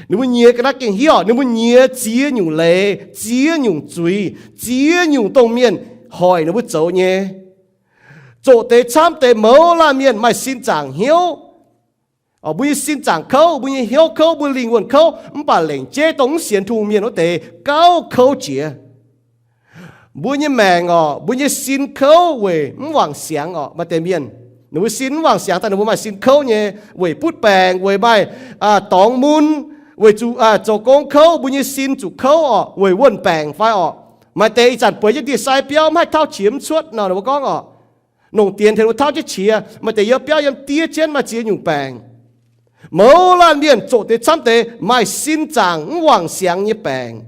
Ninh mbuo nyiex ga'naaiv gengh hiev oc. Ninh mbuo nyiex ziex nyungc leiz, ziex nyungc zuiz, ziex nyungc dongh mienh hoic ninh mbuo zoux nyei. Zoqc deix camv deix mouz laanh mienh maaih sin zaangc hnyouv. Mbuo nyei sin zaangc kouv, mbuo nyei hnyouv kouv, mbuo lingh wuonh kouv, mv baac lengc jeiv dongh mv sienx Tin-Hungh mienh wuov deix gauh kouv jiex. Mbuo nyei maengc oc, mbuo nyei sin kouv weic mv wangc siangx oc. Maaih deix mienh, ninh mbuo sin mv wangc siangx daaih ninh mbuo maaih sin kouv nyei, weic butv baengc, weic maaih dorngx mun, weic zuqc zoux gong kouv, mbuo nyei sin zuqc kouv oc, weic wuonh baengc fai oc. Maaih deix ih zanc bueix jienv ndie-sai biauv mv haih tauv qiex mv cuotv nor, ninh mbuo gorngv oc, nongc dienx tengx ninh mbuo tauv jienv qiex. Maaih deix yiem biauv yiem diev jienv maaih ziex nyungc baengc. Mouz laanh mienh zoqc deix camv deix maaih sin zaangc mv wangc siangx nyei baengc.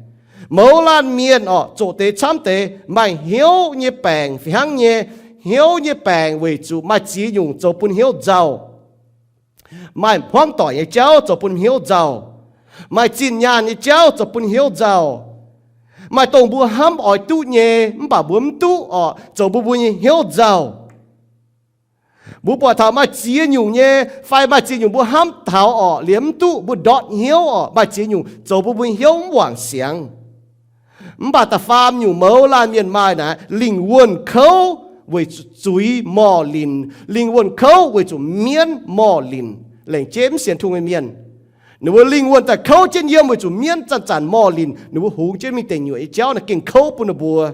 Mouz laanh mienh oc, zoqc deix camv deix maaih hnyouv nyei baengc fih hnangv nyei. Hnyouv nyei baengc weic zuqc maaih ziex nyungc zoux bun hnyouv nzauh. Maaih hmuangv doic nyei jauv zoux bun hnyouv nzauh. Maaih zinh nyaanh nyei jauv zoux bun hnyouv nzauh. Maaih dongh mbuo hnamv oix duqv nyei, mv baac mbuo mv duqv oc, zoux bun mbuo nyei hnyouv nzauh. Mbuo buatc taux maaih ziex nyungc nyei, fai maaih ziex nyungc mbuo hnamv taux orqc, liemh mv duqv mbuo ndortv hnyouv orqc, maaih ziex nyungc zoux bun mbuo hnyouv mv wangc siangx. Mv baac da'faam nyungc mouz laanh mienh maaih naaic, lingh wuonh kouv weic zuqc zuiz morh linc, lingh wuonh kouv weic zuqc mienv morh linc. Lengc jeiv mv sienx Tin-Hungh nyei mienh, ninh mbuo lingh wuonh daaih kouv jienv yiem weic zuqc mienv zanc-zanc morh linc, ninh mbuo hungx jienv mingh deic nyuoqc nyei jauv naaiv gengh kouv bun ninh mbuo.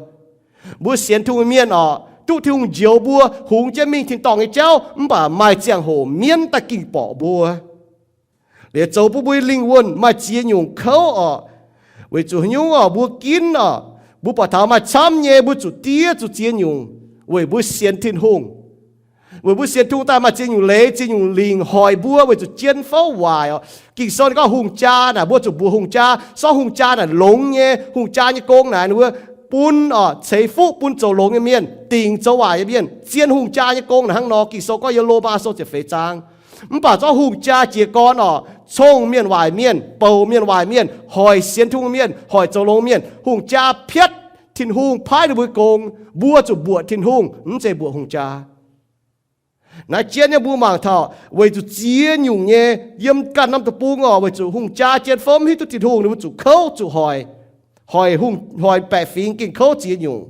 Mbuo sienx Tin-Hungh nyei mienh orqc, duqv Tin-Hungh njoux mbuo hungx jienv mingh tin-dorngh nyei jauv, mv baac maaih ziangh hoc mienv daaih gengh borqc mbuo. Liuz zoux bun mbuo lingh wuonh maaih ziex nyungc kouv orqc. Weic zuqc haaix nyungc orqc, mbuo ginv orqc, mbuo buatc taux maaih camv nyei mbuo zuqc diev zuqc ziex nyungc, weic mbuo sienx Tin-Hungh. Weic mbuo sienx Tin-Hungh daaih maaih ziex nyungc leiz ziex nyungc lingc hoic mbuo weic zuqc jien fouv waaic orqc. Ging-Sou ninh gorngv hungh jaa naaic, mbuo zuqc mbuoqc hungh jaa. Sortv hungh jaa naaic longx nyei, hungh jaa nyei gong naaic ninh mbuo bun orqc, ceix fuqv bun zoux longx nyei mienh, dingc zoux waaic nyei mienh. Zien hungh jaa nyei gong naaic hnangv nor. Ging-Sou gorngv yiem Lomaa Sou ziepc feix zaang. Mv baac zorqv hungh jaa jiez gorn orqc, cong mienh waaic mienh, bouc mienh waaic mienh, hoic sienx Tin-Hungh mienh, hoic zoux longx mienh. Hungh jaa piatv Tin-Hungh paaiv ninh mbuo gong, mbuo zuqc mbuoqc Tin-Hungh, mv zeiz mbuoqc hungh jaa. Naaiv jienv nyei mbuo mangc taux weic zuqc ziex nyungc nyei yiem ganh norm deic-bung orqc, weic zuqc hungh jaa jien fouv mv hiuv duqv Tin-Hungh, ninh mbuo zuqc kouv zuqc hoic, hoic hungh, hoic baeqc fingx gengh kouv ziex nyungc,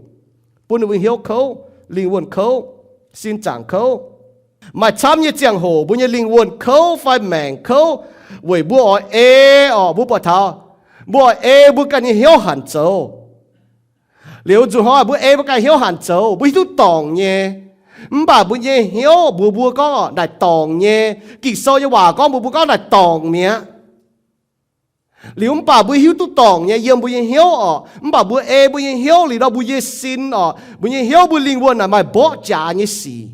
bun ninh mbuo hnyouv kouv, lingh wuonh kouv, sin zaangc kouv. Maaih camv nyei ziangh hoc mbuo nyei lingh wuonh kouv fai maengc kouv weic mbuo oix ei orqc, mbuo buatc taux mbuo oix ei mbuo ganh nyei hnyouv hanc zoux. Liuz nzunc hnoi mbuo ei mbuo ganh hnyouv hanc zoux, mbuo hiuv duqv dorngc nyei. Mv baac mbuo nyei hnyouv mbuox mbuo gorngv orqc, naaic dorngc nyei. Ging-Sou nyei waac gorngv mbuox mbuo gorngv naaic dorngc mi'aqv. Liuz mv baac mbuo hiuv duqv dorngc nyei yiem mbuo nyei hnyouv orqc. Mv baac mbuo ei mbuo nyei hnyouv liuz nor, mbuo nyei sin orqc, mbuo nyei hnyouv, mbuo lingh wuonh naaic maaih mborqv jaax nyei sic.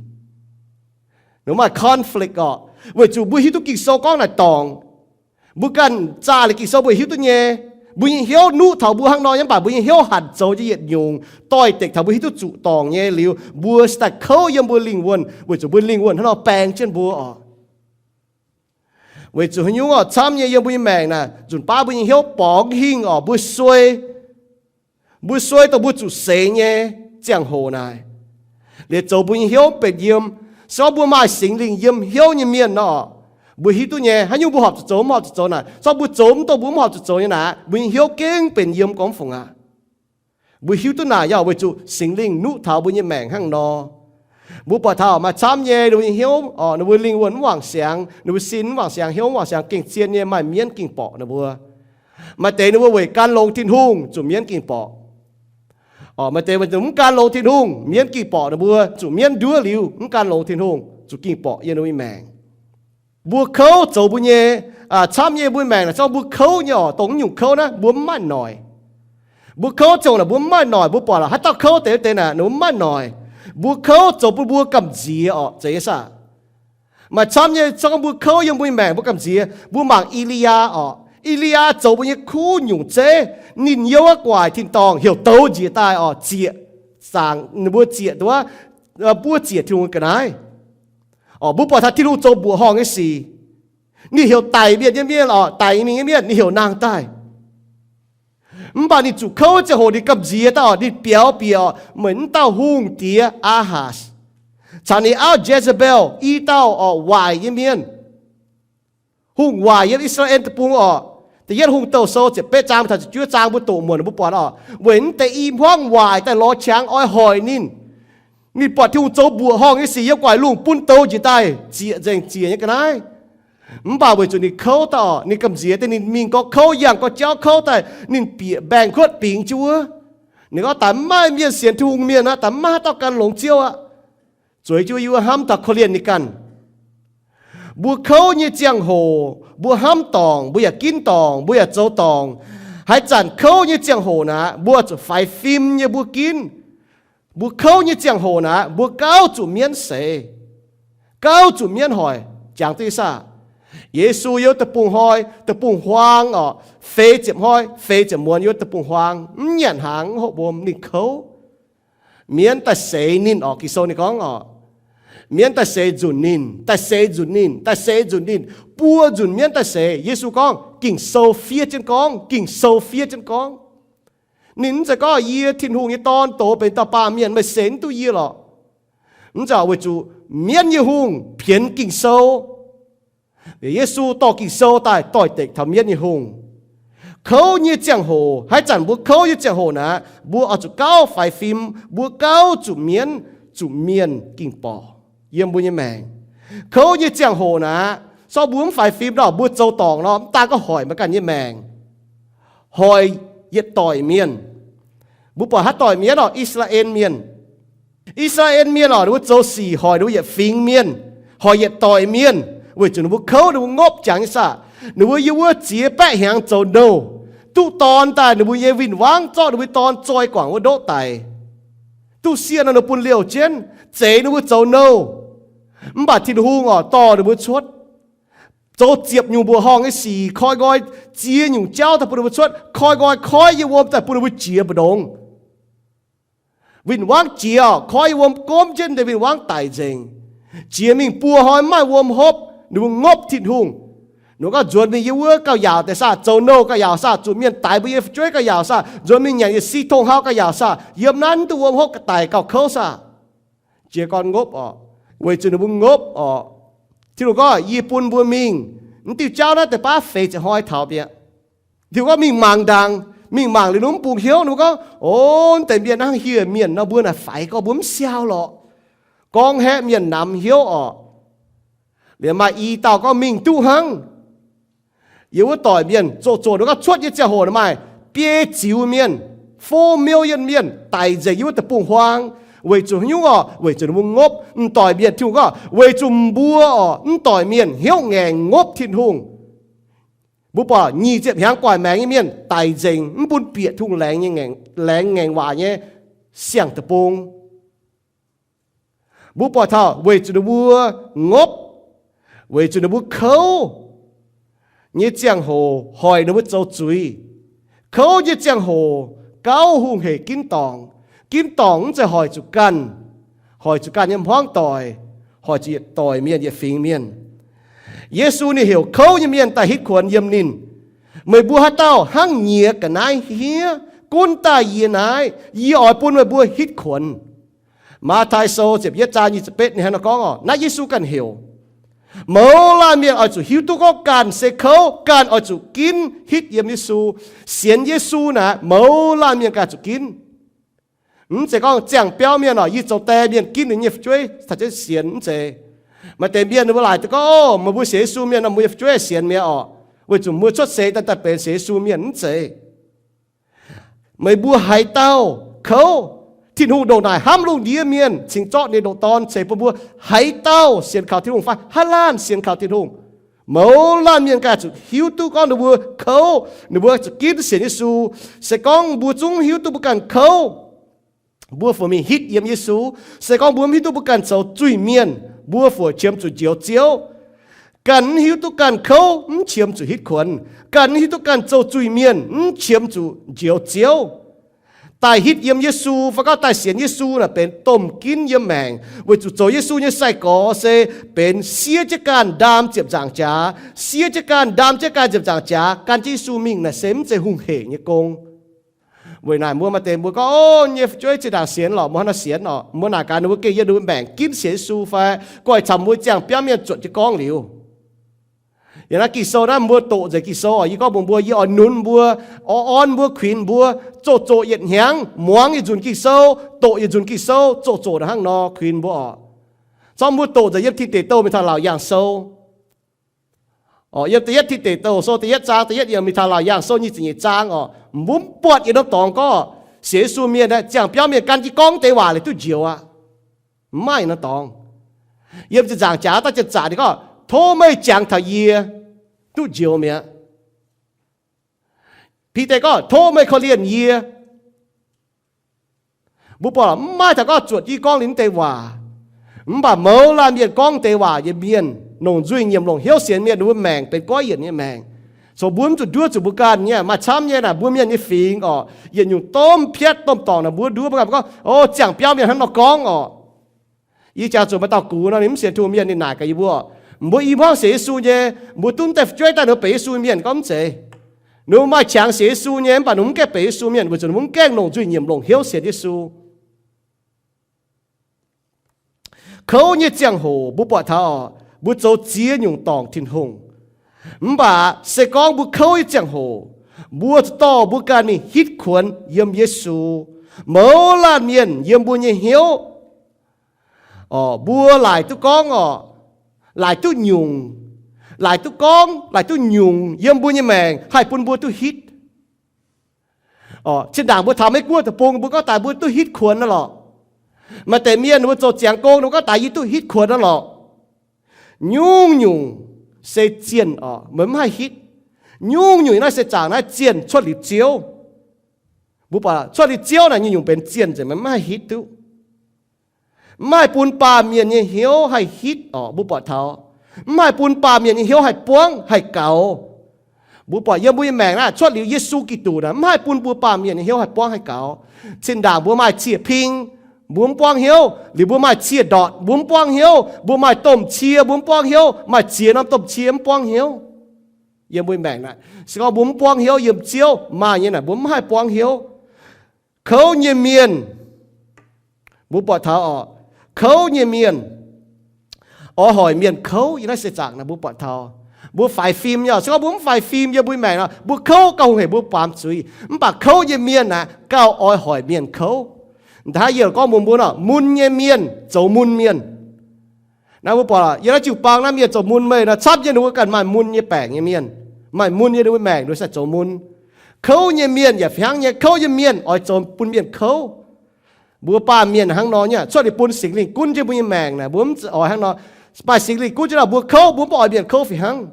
Ninh maaih conflict orqc, weic zuqc mbuo hiuv duqv Ging-Sou gorngv naaic dorngc. Mbuo ganh zaah liuz Ging-Sou mbuo hiuv duqv nyei. Mbuo nyei hnyouv nuqv taux mbuo hnangv nor nyei, mv baac mbuo nyei hnyouv hanc zoux nyei yietc nyungc doix-dekc taux mbuo hiuv duqv zuqc dorngc nyei liuz, mbuo cingx daaih kouv yiem mbuo lingh wuonh, weic zuqc mbuo lingh wuonh hnangv nor baeng jienv mbuo orqc. Weic zuqc haaix nyungc orqc, camv nyei yiem mbuo nyei maengc naaic, nzunc baav mbuo nyei hnyouv borngz hingh orqc, mbuo suei. Mbuo suei dongh mbuo zuqc seix nyei ziangh hoc naaic, liuz zoux mbuo nyei hnyouv mv benx yiem. Se gorngv mbuo maaih Singx Lingh yiem hnyouv nyei mienh nor, mbuo hiuv duqv nyei. Haaix nyungc mbuo horpc zuqc zoux, mv horpc zuqc zoux naaic, se gorngv mbuo zoux mv dongh mbuo mv horpc zuqc zoux nyei naaic, mbuo nyei hnyouv gengh benx yiem gormx fungc aqv. Mbuo hiuv duqv naaic yaac weic zuqc Singx Lingh nuqv taux mbuo nyei maengc hnangv nor. Mbuo buatc taux maaih camv nyei ninh mbuo nyei hnyouv, ninh mbuo lingh wuonh mv wangc siangx, ninh mbuo sin mv wangc siangx, hnyouv mv wangc siangx, gengh zien nyei maaih mienv gengh borqc ninh mbuo. Maaih deix ninh mbuo weic gan longx Tin-Hungh zuqc mienv gengh borqc. Maaih deix mv gan longx Tin-Hungh, mienv gengh borqc ninh mbuo, zuqc mienv nduov liuz mv gan longx Tin-Hungh, zuqc gengh borqc yiem ninh mbuo nyei maengc. Mbuo kouv zoux mbuo nyei, camv nyei mbuo maengc naaic, zorqv mbuo kouv nyei orqc, dongh mv nyungc kouv naaiv mbuo mv maaih noic. Mbuo kouv ziangh hoc naaic mbuo mv maaih noic, mbuo buatc laaix haaix dauh kouv deix wuov deix naaic, ninh mbuo mv maaih noic. Mbuo kouv zoux bun mbuo gamh nziex orqc, zeiz nyei saah? Maaih camv nyei, zorqv mbuo kouv yiem mbuo nyei maengc mbuo gamh nziex. Mbuo mangc E^li^yaa orqc. E^li^yaa zoux mbuo nyei kuv nyungc zeiv. Ninh youv wuov gu'nguaaic tin-dorngh heuc douz njiec daaih orqc, zieqc zaangc, ninh mbuo zieqc duqv, buov zieqc Tin-Hungh ga'naaiv. Orqc, mbuo buatc taux Tin-Hungh zoux mbuoqc horngh nyei sic. Ninh heuc daic mienh nyei mienh orqc, daic nyei mingh nyei mienh, ninh heuc nangh daaih. Mv baac ninh zuqc kouv ziangh hoc ninh gamh nziex daaih orqc, ninh biaux bieqc orqc, meih mv dauh hungh diex Aahaaz caux ninh auv Jezebel, i dauh orqc waaic nyei mienh, hungh waaic yiem I^saa^laa^en Deic-Bung orqc. Da'yietv Hungh Douh Sou ziepc betv zaang taux ziepc juov zaang mbuo doqc muonc mbuo buatc oc, weic naaiv deix i hmuangv waaic daaih lorz qangx oix hoic ninh. Ninh buatc Tin-Hungh zoux mbuoqc horngh nyei sic yiem gu'nguaaic lungh bun douz njiec daaih zieqc nzengc zieqc nyei ga'naaiv. Mv baac weic zuqc ninh kouv daaih oc, ninh gamh nziex daaih ninh mingh gorngv kouv, yangh gorngv jauv kouv daaih, ninh bieqc mbaengx-kuotv bingx jienv wuov. Ninh gorngv, daaih mv maaih mienh sienx Tin-Hungh mienh aqv, daaih mv maaih haaix dauh gan longx Ziouv aqv. Zueiz jienv wuov hnamv taux korv-lienh ninh ganh. Mbuo kouv nyei ziangh hoc, mbuo hnamv dorngc, mbuo yaac ginv dorngc, mbuo yaac zoux dorngc. Haaix zanc kouv nyei ziangh hoc naaic, mbuo zuqc faix fim nyei mbuo ginv. Mbuo kouv nyei ziangh hoc naaic, mbuo gauh zuqc mienv seix, gauh zuqc mienv hoic. Jangx duqv saah? Yesu yiem wuov deic-bung hnoi, deic-bung huaang oc, feix ziepc hnoi, feix ziepc muonz yiem wuov deic-bung huaang, mv nyanc hnaangx, mv hopv wuom, ninh kouv. Mienv daaih seix ninh oc. Ging-Sou ninh gorngv oc, mienv daaih seix nzunc ninh, daaih seix nzunc ninh, daaih seix nzunc ninh, buo nzunc mienv daaih seix. Yesu gorngv, Ging-Sou fiev jienv gorngv, Ging-Sou fiev jienv gorngv. Ninh mv zeiz gorngv, yie Tin-Hungh nyei Dorn doz benx dauh baamh mienh, meih seix mv duqv yie lorqc. Mv zeiz, weic zuqc mienv nyei hungh pienx Ging-Sou. Yesu dorh Ging-Sou daaih doix-dekc taux mienv nyei hungh. Kouv nyei ziangh hoc, haaix zanc mbuo kouv nyei ziangh hoc naaic, mbuo oix zuqc gauh faix fim, mbuo gauh zuqc mienv, zuqc mienh ging-borqc yiem mbuo nyei maengc. Kouv nyei ziangh hoc naaic, se gorngv mbuo mv faix fim nor, mbuo zoux dorngc nor, mv daan gorngv hoic meih ganh nyei maengc, hoic yietc doic mienh. Mbuo buatc haaix doic mienh oc? I^saa^laa^en Mienh. I^saa^laa^en Mienh oc, ninh mbuo zoux sic hoic ninh mbuo yietc fingx mienh, hoic yietc doic mienh, weic zuqc ninh mbuo kouv, ninh mbuo ngopv jangx nyei saah. Ninh mbuo yiem wuov ziex baeqv hnyangx zoux nouh, duqv dorn daaih, ninh mbuo nyei win-wangv zorqv ninh mbuo dorn zoi guangc wuov ndoqv daic. Duqv sieqv nor ninh bun liouh jienv, zeix ninh mbuo zoux nouh. Mv baac Tin-Hungh oc, dorh ninh mbuo cuotv, zoux ziepc nyungc mbuoqc horngh nyei sic, koi nqoi ziex nyungc jauv daaih bun ninh mbuo cuotv, koi nqoi koiv yiem wuom daaih bun ninh mbuo jiex mbu'ndongx. Win-wangv jiex oc, koiv yiem wuom gomv jienv, deix win-wangv daic nzengc. Jiex mingh buo hnoi mv maaih wuom hopv, ninh mbuo ngopv Tin-Hungh. Ninh mbuo gorngv, nzuonx mingh yiem wuov gauh yaauc deix saah, zoux nouh gauh yaauc saah, zuqc mienh daix mbuo nyei fu'jueiv gauh yaauc saah, nzuonx mingh nyanc yietc si tong hauv gauh yaauc saah, yiem naaiv mv duqv wuom hopv, ga'daic gauh kouv saah. Jiez gorn ngopv oc, weic zuqc ninh mbuo ngopv oc. Tin-Hungh gorngv, yie bun mbuo mingh, mv diuh jauv naaiv deix baav feix ziepc hnoi taux mi'aqv. Tin-Hungh gorngv, mingh mangc ndaangc. Mingh mangc liuz ninh mbuo mv bungx hnyouv, ninh mbuo gorngv, o, deix mienh hnangv hieh mienh nor, mbuo naaic faix gorngv mbuo mv siau lorqc. Gorngv haeqv mienh namx hnyouv oc. Liuz maaih i dauh gorngv, mingh duqv hnangv. Yiem wuov doic mienh zoqc zoqc ninh gorngv cuotv nyei ziangh hoc maaih biei ziux mienh, four million mienh daic nzengc yiem wuov deic-bung-huaang. Weic zuqc haaix nyungc oc? Weic zuqc ninh mbuo ngopv. M'doic mienh, Tin-Hungh gorngv, weic zuqc mbuo oc, m'doic mienh hnyouv ngaengc ngopv Tin-Hungh. Mbuo buatc nyic ziepc hnyangx guaic maengx nyei mienh daic nzengc mv bun bieqc Tin-Hungh laengz nyei ngaengc, laengz ngaengc waac nyei siang-deic-bung. Mbuo buatc taux weic zuqc ninh mbuo ngopv, weic zuqc ninh mbuo kouv nyei ziangh hoc hoic ninh mbuo zoux zuiz. Kouv nyei ziangh hoc gauh hungh hec ginv dorngc. Ginv dorngc mv zeiz hoic zuqc ganh, hoic zuqc ganh nyei hmuangv doic, hoic zuqc yietc doic mienh, yietc fingx mienh. Yesu ninh heuc kouv nyei mienh daaih hitv kuonx yiem ninh. Meih mbuo haaix dauh hnangv nyiex ga'naaiv hniev gunv daaih yie naaiv, yie oix bun meih mbuo hitv kuonx. Matv^taai Sou ziepc yietv zaang nyic ziepc betv ninh hnangv naaiv gorngv oc. Naaiv Yesu ganh heuc. Mouz laanh mienh oix zuqc hiuv duqv gorngv ganh se kouv, ganh oix zuqc ginv hitv yiem Yesu. Sienx Yesu naaic, mouz laanh mienh ganh zuqc ginv. Mv zeiz gorngv ziangh biauv mienh oc, yie zoux die mienh ginv ninh nyei fu'jueiv taux jienv sienx, mv zeiz. Maaih deix mienh ninh mbuo laaic duqv gorngv, o, meih mbuo sienx Yesu mienh nor, mbuo nyei fu'jueiv sienx mi'aqv oc. Weic zuqc mbuo cuotv seix daaih daaih benx sienx Yesu mienh, mv zeiz. Meih mbuo haaix dauh kouv, Tin-Hungh ndongc naaic hnamv lungh ndiev mienh cingx zorqv ninh ndoqc Dorn ceix bun mbuo. Haaix dauh sienx kaux Tin-Hungh fai haaix laanh sienx kaux Tin-Hungh, mouz laanh mienh ganh zuqc hiuv duqv gorngv ninh mbuo kouv, ninh mbuo zuqc ginv sienx Yesu. Se gorngv mbuo zungv hiuv duqv mbuo ganh kouv, mbuo fungc mingh hitv yiem Yesu. Se gorngv mbuo mv hiuv duqv mbuo ganh zoux zuiz-mienh, mbuo fungc qiemx zuqc njoux Ziouv. Ganh mv hiuv duqv ganh kouv, mv qiemx zuqc hitv kuonx. Ganh mv hiuv duqv ganh zoux zuiz-mienh, mv qiemx zuqc njoux Ziouv. Daaih hitv yiem Yesu fai gorngv daaih sienx Yesu naaic benx domh ginv yiem maengc, weic zuqc zoux Yesu nyei sai-gorx se benx siev jienv ganh ndaam ziepc nzaangc jaax, siev jienv ganh ndaam jienv ganh ziepc nzaangc jaax gan jienv Yesu mingh naaic se mv zeiz hungh hec nyei gong. Weic naaic mbuo maaih deix mbuo gorngv, o, nyei fu'jueiv zinh ndaangc sienx lorqc, mbuo hnangv naaiv sienx oc. Mbuo naaic gaax ninh mbuo gengh yiem ninh mbuo maengc ginv sienx Yesu fai gorngv camv mbuo ziangh biauv mienh zuotc jienv gorngv liuz. Yiem naaiv Ging-Sou naaiv mbuo doqc nzengc Ging-Sou oc. Yie gorngv mbuox mbuo, yie oix nunz mbuo, oix orn mbuo, kuinx mbuo, zoqc zoqc yietc hnyangx, muangx yietc nzunc Ging-Sou, doqc yietc nzunc Ging-Sou, zoqc zoqc hnangv nor kuinx mbuo oc. Zorqv mbuo doqc nzengc yiem Tin Deic Douh mingh taux Laauc Yaangh Sou. Yiem da'yietv Tin Deic Douh sou da'yietv zaang da'yietv yiemc mingh taux Laauc Yaangh Sou nyic ziepc nyeic zaang oc. Mbuo mv buatc yietc norm dorngx gorngv sienx Yesu mienh, ziangh biauv mienh gan jienv gorngv deix waac liuz duqv njoux aqv. Mv maaih yietc norm dorngx. Yiem zinh nzaangc jaax daaih janx-zaqc ninh gorngv, tov meih jangx taux yie duqv njoux mi'aqv. Bide gorngv, tov meih korv-lienh yie. Mbuo buatc mv maaih taux gorngv zuotc jienv gorngv liuz deix waac. Mv baac mouz laanh mienh gorngv deix waac nyei mienh, longc nzuih nyiemc longc hnyouv sienx mienh, ninh mbuo maengc benx goiv yienc nyei maengc. Coc mbuo mv zuqc nduov zuqc mbuo ganh nyei, maaih camv nyei naaic mbuo mienh nyei fingx oc, yietc nyungc domh piatv domh dorngc naaic mbuo nduov mbuo ganh gorngv, o, ziangh biauv mienh hnangv nor gorngv oc. Yie jangx zuqc maaih dauh gux nor, ninh mv sienx Tin-Hungh mienh, ninh naaic gaax yie mbuo, mbuo i hmuangv sienx Yesu nyei, mbuo duqv daaih fu'jueiv daaih ninh mbuo benx Yesu mienh gorngv mv zeiz. Ninh mbuo maaih qangx sienx Yesu nyei, mv baac ninh mbuo mv gaengh benx Yesu mienh weic zuqc ninh mbuo mv gaengh longc nzuih nyiemc longc hnyouv sienx Yesu. Kouv nyei ziangh hoc mbuo buatc taux mbuo zoux ziex nyungc dorngc Tin-Hungh. Mv baac se gorngv mbuo kouv nyei ziangh hoc, mbuo zuqc dorh mbuo ganh mingh hitv kuonx yiem Yesu. Mouz laanh mienh yiem mbuo nyei hnyouv, mbuo laaic duqv gorngv oc, laaic duqv nyungc, laaic duqv gorngv, laaic duqv nyungc yiem mbuo nyei maengc haih bun mbuo duqv hitv. Zinh ndaangc mbuo taux Meiv Guoqv deic-bung mbuo gorngv daaih mbuo duqv hitv kuonx nor lorqc. Maaih deix mienh mbuo zoux ziangx gong ninh mbuo gorngv daaih yie duqv hitv kuonx nor lorqc. Nyungc-nyungc se zienh oc, meih mv haih hitv. Nyungc-nyungc naaiv se zaangc naaiv zienh cuotv liuz Ziouv. Mbuo buatc cuotv liuz Ziouv naaic nyungc-nyungc benx zienh nzengc, meih mv haih hitv duqv. Mv haih bun baamh mienh nyei hnyouv haih hitv oc, mbuo buatc taux. Mv haih bun baamh mienh nyei hnyouv haih buangv haih gaux. Mbuo buatc yiem mbuo nyei maengc naaiv cuotv liuz Yesu Giduc naaic mv haih bun mbuo baamh mienh nyei hnyouv haih buangv haih gaux. Zinh ndaangc mbuo maaih cie-ping, mbuo mv buangv hnyouv. Liuz mbuo maaih cie-ndortc, mbuo mv buangv hnyouv. Mbuo maaih domh cie, mbuo mv buangv hnyouv. Maaih ziex norm domh cie mv buangv hnyouv. Yiem mbuo maengc naaic, se gorngv mbuo mv buangv hnyouv yiem Ziouv, maaih nyei naaic mbuo mv haih buangv hnyouv. Kouv nyei mienh, mbuo buatc taux oc, kouv nyei mienh oix hoic mienh kouv. Yiem naaiv se zaangc naaic mbuo buatc taux, mbuo faix fim nyei. Se gorngv mbuo mv faix fim yiem mbuo maengc nor, mbuo kouv gauh hungh hec mbuo baamz zuiz. Mv baac kouv nyei mienh naaic gauh oix hoic mienh kouv. Hnangv yie gorngv mbuox mbuo nor, mun nyei mienh zoux mun mienh. Naaiv mbuo buatc yiem naaiv jiu-baang naaiv mienh zoux mun meih nor, camv nyei ninh mbuo ganh maaih mun nyei baengc nyei mienh, maaih mun nyei ninh mbuo maengc ninh mbuo sai zoux mun. Kouv nyei mienh yaac fih hnangv nyei, kouv nyei mienh oix zoux bun mienh kouv. Mbuo baamh mienh hnangv nor nyei, cuotv liuz bun Singx Lingh gunv jienv mbuo nyei maengc naaic, mbuo mv oix hnangv nor. Maaih Singx Lingh gunv jienv nor mbuo kouv, mbuo mv oix mienh kouv fih hnangv.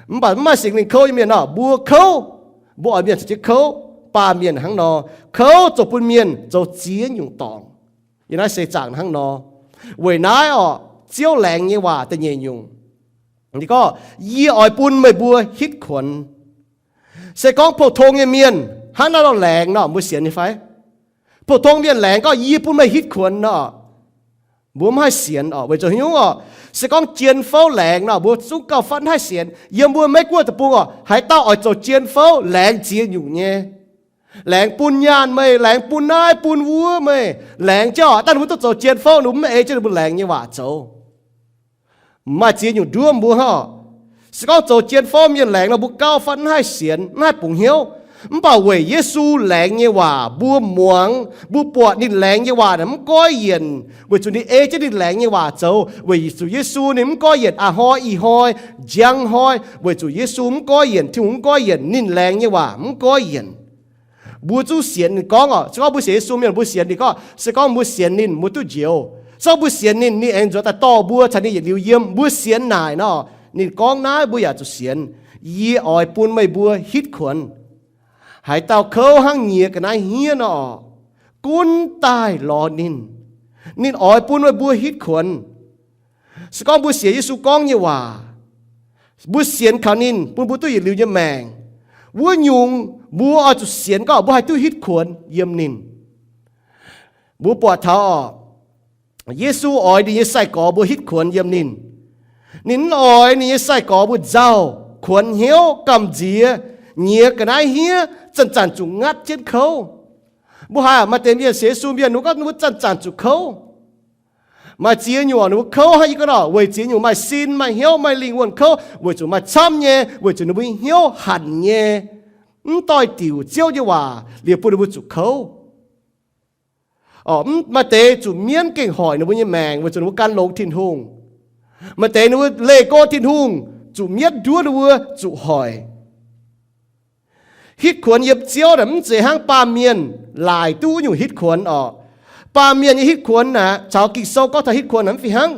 Mv baac mv maaih Singx Lingh kouv nyei mienh nor, mbuo kouv, mbuo oix mienh caux jienv kouv. Baamh mienh hnangv nor, kouv zoux bun mienh zoux ziex nyungc dorngc. Yiem naaiv se zaangc hnangv nor. Weic naaiv orqc, Ziouv laengz nyei waac da'nyeic nyungc, ninh gorngv, yie oix bun meih mbuo hitv kuonx. Se gorngv pou-tong nyei mienh hnangv naaiv nor laengz nor, mbuo sienx nyei fai? Pou-tong mienh laengz gorngv, yie bun meih hitv kuonx nor, mbuo mv haih sienx orqc. Weic zuqc haaix nyungc orqc? Se gorngv jien-fouv laengz nor, mbuo zungv gauh fatv mv haih sienx. Yiem mbuo Meiv Guoqv deic-bung orqc, haaix dauh oix zoux jien-fouv laengz ziex nyungc nyei. Laengz bun nyaanh meih, laengz bun naaiv bun wuov meih, laengz jienv orqc, daaih ninh mbuo duqv zoux jien-fouv, ninh mbuo mv ei jienv ninh mbuo laengz nyei waac zoux. Maaih ziex nyungc nduov mbuo hnangv. Se gorngv zoux jien-fouv mienh laengz nor, mbuo gauh fatv mv haih sienx, mv haih bungx hnyouv. Mv baac weic Yesu laengz nyei waac mbuo muangx, mbuo buatc ninh laengz nyei waac naaic mv goiv yienc, weic zuqc ninh ei jienv ninh laengz nyei waac zoux. Weic zuqc Yesu ninh mv goiv yienc a'hnoi ih hnoi, njang hnoi, weic zuqc Yesu mv goiv yienc, Tin-Hungh mv goiv yienc, ninh laengz nyei waac mv goiv yienc. Mbuo zungv sienx ninh gorngv orqc. Se gorngv mbuo sienx Yesu mienh, mbuo sienx ninh gorngv, se gorngv mbuo sienx ninh, mbuo duqv njoux. Se gorngv mbuo sienx ninh, ninh aengx nzuonx daaih dorh mbuo caux ninh yietc liuz yiem. Mbuo sienx naaic nor, ninh gorngv naaiv mbuo yaac zuqc sienx. Yie oix bun meih mbuo hitv kuonx. Haaix dauh kouv hnangv nyiex ga'naaiv hniev nor, gunv daaih lorz ninh. Ninh oix bun meih mbuo hitv kuonx. Se gorngv mbuo sienx Yesu gorngv nyei waac, mbuo sienx kaux ninh bun mbuo duqv yietc liuz nyei maengc, wuov nyungc mbuo oix zuqc sienx gorngv mbuo haih duqv hitv kuonx yiem ninh. Mbuo buatc taux orqc, Yesu oix ninh nyei sai-gorx mbuo hitv kuonx yiem ninh. Ninh mv oix ninh nyei sai-gorx mbuo nzauh, kuonx hnyouv, gamh nziex, nyiex ga'naaiv hniev, zanc-zanc zuqc ngatv jienv kouv. Mbuo haiz maaih deix mienh sienx Yesu mienh, ninh gorngv ninh mbuo zanc-zanc zuqc kouv. Maaih ziex nyungc ninh mbuo kouv hnangv yie gorngv nor, weic ziex nyungc: maaih sin, maaih hnyouv, maaih lingh wuonh kouv, weic zuqc maaih camv nyei, weic zuqc ninh mbuo hnyouv hanc nyei, mv doix-diuc Ziouv nyei waac liuz bun ninh mbuo zuqc kouv. Maaih deix zuqc mienv gengh hoic ninh mbuo nyei maengc weic zuqc ninh mbuo gan longx Tin-Hungh. Maaih deix ninh mbuo leih go Tin-Hungh, zuqc mienv nduov ninh mbuo zuqc hoic. Hitv kuonx yiem Ziouv naaic mv zeiz hnangv baamh mienh laaic duqv wuov nyungc hitv kuonx orqc. Baamh mienh nyei hitv kuonx naaic caux Ging-Sou gorngv taux hitv kuonx naaic mv fih hnangv.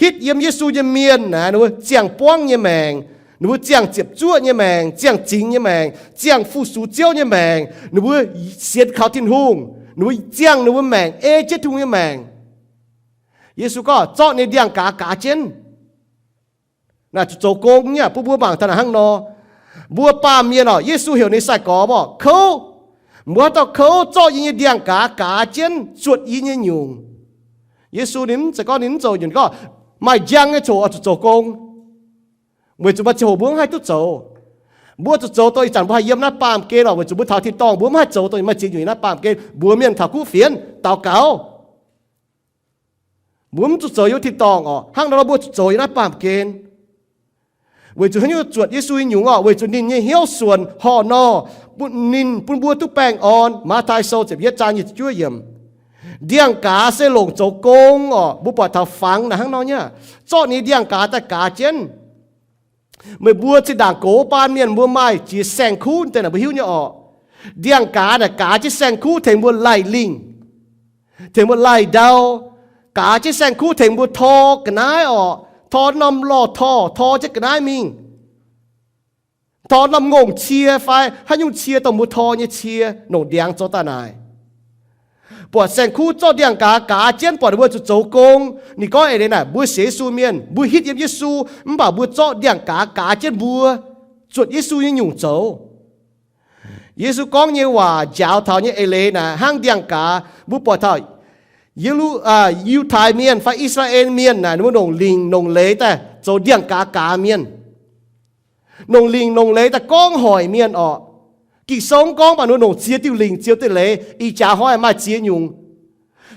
Hitv yiem Yesu nyei mienh naaic ninh mbuo ziangh buangv nyei maengc, ninh mbuo ziangh ziepc zuoqv nyei maengc, ziangh zingx nyei maengc, ziangh fu-sux Ziouv nyei maengc, ninh mbuo sienx kaux Tin-Hungh, ninh mbuo ziangh ninh mbuo maengc ei jienv Tin-Hungh nyei maengc. Yesu gorngv zorqv ninh ndiangx-gaaz gaaz jienv. Naaic zuqc zoux gong nyei aqv. Bun mbuo mangc taux naaic hnangv nor, mbuo baamh mienh orqc, Yesu heuc ninh sai-gorx orqc, kouv. Mbuo haaix dauh kouv, zorqv yie nyei ndiangx-gaaz gaaz jienv zuotc yie nyei nyungc. Yesu ninh mv zeiz gorngv ninh mv zoux nyunc, gorngv maaih njang nyei coc oix zuqc zoux gong, weic zuqc maaih ziangh hoc mbuo mv haih duqv zoux. Mbuo zuqc zoux dongh ih zanc mbuo haih yiem naaiv baamh gen orqc, weic zuqc mbuo taux tin-dorngh mbuo mv haih zoux dongh maaih ziex nyungc yiem naaiv baamh gen. Mbuox mienh taux kuv fienx daux gaux, mbuo mv zuqc zoux yiem tin-dorngh orqc. Hnangv nor mbuo zuqc zoux yiem naaiv baamh gen. Weic zuqc haaix nyungc zuotc Yesu nyei nyungc orqc? Weic zuqc ninh nyei hnyouv suonc horc nor, ninh bun mbuo duqv baengh orn. Matv^tai Sou ziepc yietv zaang nyic ziepc juov yiemc. Ndiangx-gaaz se longc zoux gong orqc. Mbuo buatc taux fangx naaic hnangv nor nyei aqv, zorqv ninh ndiangx-gaaz daaih gaaz jienv. Meih mbuo zinh ndaangc gox baan mienh mbuo maaih jiex saeng-kuv deix naaic mbuo hiuv nyei orqc. Ndiangx-gaaz naaic gaaz jienv saeng-kuv tengx mbuo laih lingh, tengx mbuo laih ndau. Gaaz jienv saeng-kuv tengx mbuo tor ga'naaiv orqc, tor norm lorh torh, tor jienv ga'naaiv mingh, tor norm ngongh cie fai haaix nyungc cie dongh mbuo tor nyei cie, longc ndiangx zoux daaih naaic. Buatc saeng-kuv zorqv ndiangx-gaaz gaaz jienv buatc ninh mbuo zuqc zoux gong. Ninh gorngv eix leiz naaic, mbuo sienx Yesu mienh, mbuo hitv yiem Yesu, mv baac mbuo zorqv ndiangx-gaaz gaaz jienv mbuo zuotc Yesu nyei nyungc zoux. Yesu gorngv nyei waac njaaux taux nyei eix leiz naaic hnangv ndiangx-gaaz. Mbuo buatc taux Yiu, Yiutai Mienh fai I^saa^laa^en Mienh naaic ninh mbuo longc lingc longc leiz daaih zoux ndiangx-gaaz gaaz mienh. Longc lingc longc leiz daaih gorngv hoic mienh orqc. Ging-Sou mv gorngv, mv baac ninh mbuo longc ziex diuh lingc ziex diuh leiz. Ih jaax hnoi maaih ziex nyungc.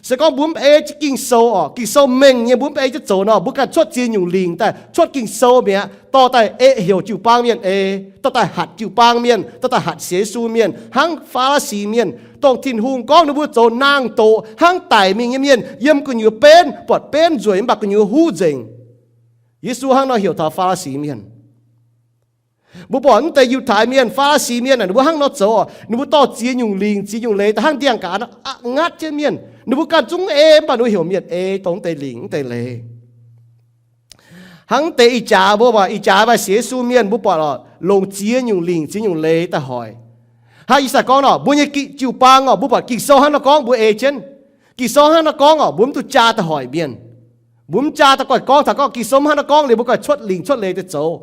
Se gorngv mbuo mv ei jienv Ging-Sou orqc, Ging-Sou mengh nyei mbuo mv ei jienv zoux nor, mbuo ganh cuotv ziex nyungc lingc daaih, cuotv Ging-Sou mi'aqv, dorh daaih ei heuc jiu-baang mienh ei, dorh daaih hatc jiu-baang mienh, dorh daaih hatc sienx Yesu mienh, hnangv Faa^laa^si Mienh, dongh Tin-Hungh gorngv ninh mbuo zoux naang-doqc hnangv daic mingh nyei mienh, yiem gu'nyuoz benv, buatc benv nzueic mv baac gu'nyuoz huv nzengc. Yesu hnangv nor heuc taux Faa^laa^si Mienh. Mbuo buatc mv deix Yiutai Mienh, Faa^laa^si Mienh aah, ninh mbuo hnangv nor zoux orqc. Ninh mbuo dorh ziex nyungc lingc ziex nyungc leiz daaih hnangv ndiangx-gaaz aqv ngatv jienv mienh. Ninh mbuo ganh zungv ei mv baac ninh mbuo heuc mienh ei dongh mv deix lingc mv deix leiz. Hnangv mv deix ih jaax mbuo, ih jaax maaih sienx Yesu mienh mbuo buatc orqc, longc ziex nyungc lingc ziex nyungc leiz daaih hoic. Hnangv yie sai gorngv nor, mbuo nyei jiu-baang orqc, mbuo buatc Ging-Sou hnangv nor gorngv mbuo ei jienv. Ging-Sou hnangv nor gorngv orqc, mbuo mv duqv jaa daaih hoic mienh. Mbuo mv jaa daaih goiv gorngv taux gorngv Ging-Sou mv hnangv nor gorngv liuz mbuo goiv cuotv lingc cuotv leiz daaih zoux.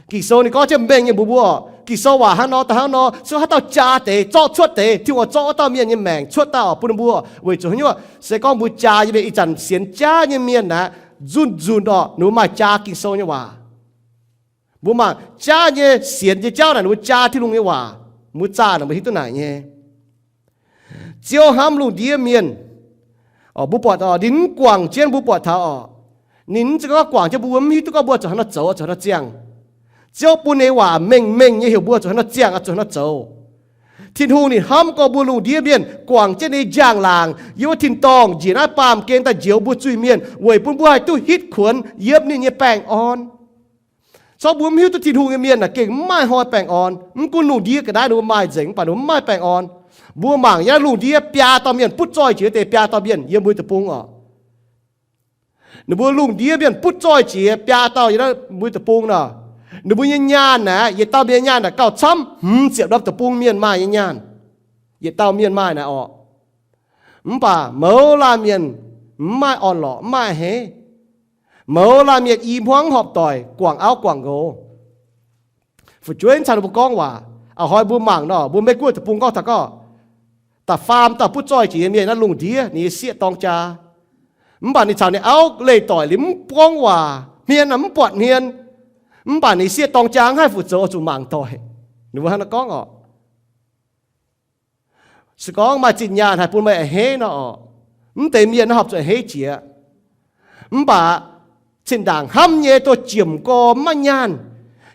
Ging-Sou ninh gorngv jienv mengh nyei mbuox mbuo orqc, Ging-Sou waac hnangv nor daaih hnangv nor, se haaix dauh jaa deix zorqv cuotv deix, Tin-Hungh oix zorqv wuov dauh mienh nyei maengc cuotv daaih orqc bun ninh mbuo. Weic zuqc haaix nyungc? Se gorngv mbuo jaa nyei mienh, ih zanc sienx jaav nyei mienh aeqv, nzunc nzunc orqc ninh mbuo maaih jaa Ging-Sou nyei waac. Mbuo mangc jaav nyei sienx nyei jauv naaic ninh mbuo jaa Tin-Hungh nyei waac. Mbuo zaah naaic mbuo hiuv duqv naaic nyei. Ziouv hnamv lungh ndiev mienh. Mbuo buatc ninh mv guangc jienv mbuo buatc taux orqc, ninh mv zeiz gorngv guangc jienv mbuo, mbuo mv hiuv duqv gorngv mbuo zuqc haaix nor zoux, zuqc haaix nor ziangh. Ziouv bun nyei waac mengh mengh nyei heuc mbuo zuqc haaix nor ziangh, zuqc haaix nor zoux. Tin-Hungh ninh hnamv gorngv mbuo lungh ndiev mienh guangc jienv ninh njang-laangc yiem wuov tin-dorngh njiec naaiv baamh gen daaih njoux mbuo zuiz-mienh weic bun mbuo haih duqv hitv kuonx yiem ninh nyei baengh orn. Corc mbuo mv hiuv duqv Tin-Hungh nyei mienh aeqv, gengh mv maaih hnoi baengh orn. Mv gunv lungh ndiev ga'naaiv ninh mbuo maaih nzengc, mv baac ninh mbuo mv maaih baengh orn. Mbuo mangc yiem naaiv lungh ndiev biaa dauh mienh butv zoih jiex deix biaa dauh mienh yiem mbuo deic-bung orqc. Ninh mbuo lungh ndiev mienh butv zoih jiex biaa dauh yiem naaiv mbuo deic-bung nor, ninh mbuo nyei nyaanh aeqv, yietc dauh mienh nyaanh aeqv, gauh camv hmz ziepc norm deic-bung mienh maaih nyei nyaanh. Yietc dauh mienh maaih naaic orqc. Mv baac mouz laanh mienh mv maaih orn-lorqc, mv maaih a'hneiv. Mouz laanh mienh i hmuangv horpc doic, guangc auv guangc nqox. Fu'jueiv caux ninh mbuo gorngv waac. A'hnoi mbuo mangc nor, mbuo Meiv Guoqv deic-bung gorngv taux gorngv, da'faam dauh butv zoih jiex nyei mienh naaiv lungh ndiev ninh nyei sieqv dorng jaa. Mv baac ninh caux ninh auv leih doic liuz mv gorngv waac, hmien mv buatc hmien. Mv baac ninh sieqv dorng jaa mv haih fu-sux zuqc mangc doic. Ninh mbuo hnangv naaiv gorngv orqc. Se gorngv maaih zinh nyaanh haih bun meih a'hneiv nor orqc, mv deix mienh naaiv horpc zuqc a'hneiv jiex. Mv baac zinh ndaangc hnamv nyei, dorh jiemc gorx mv maaih nyaanh.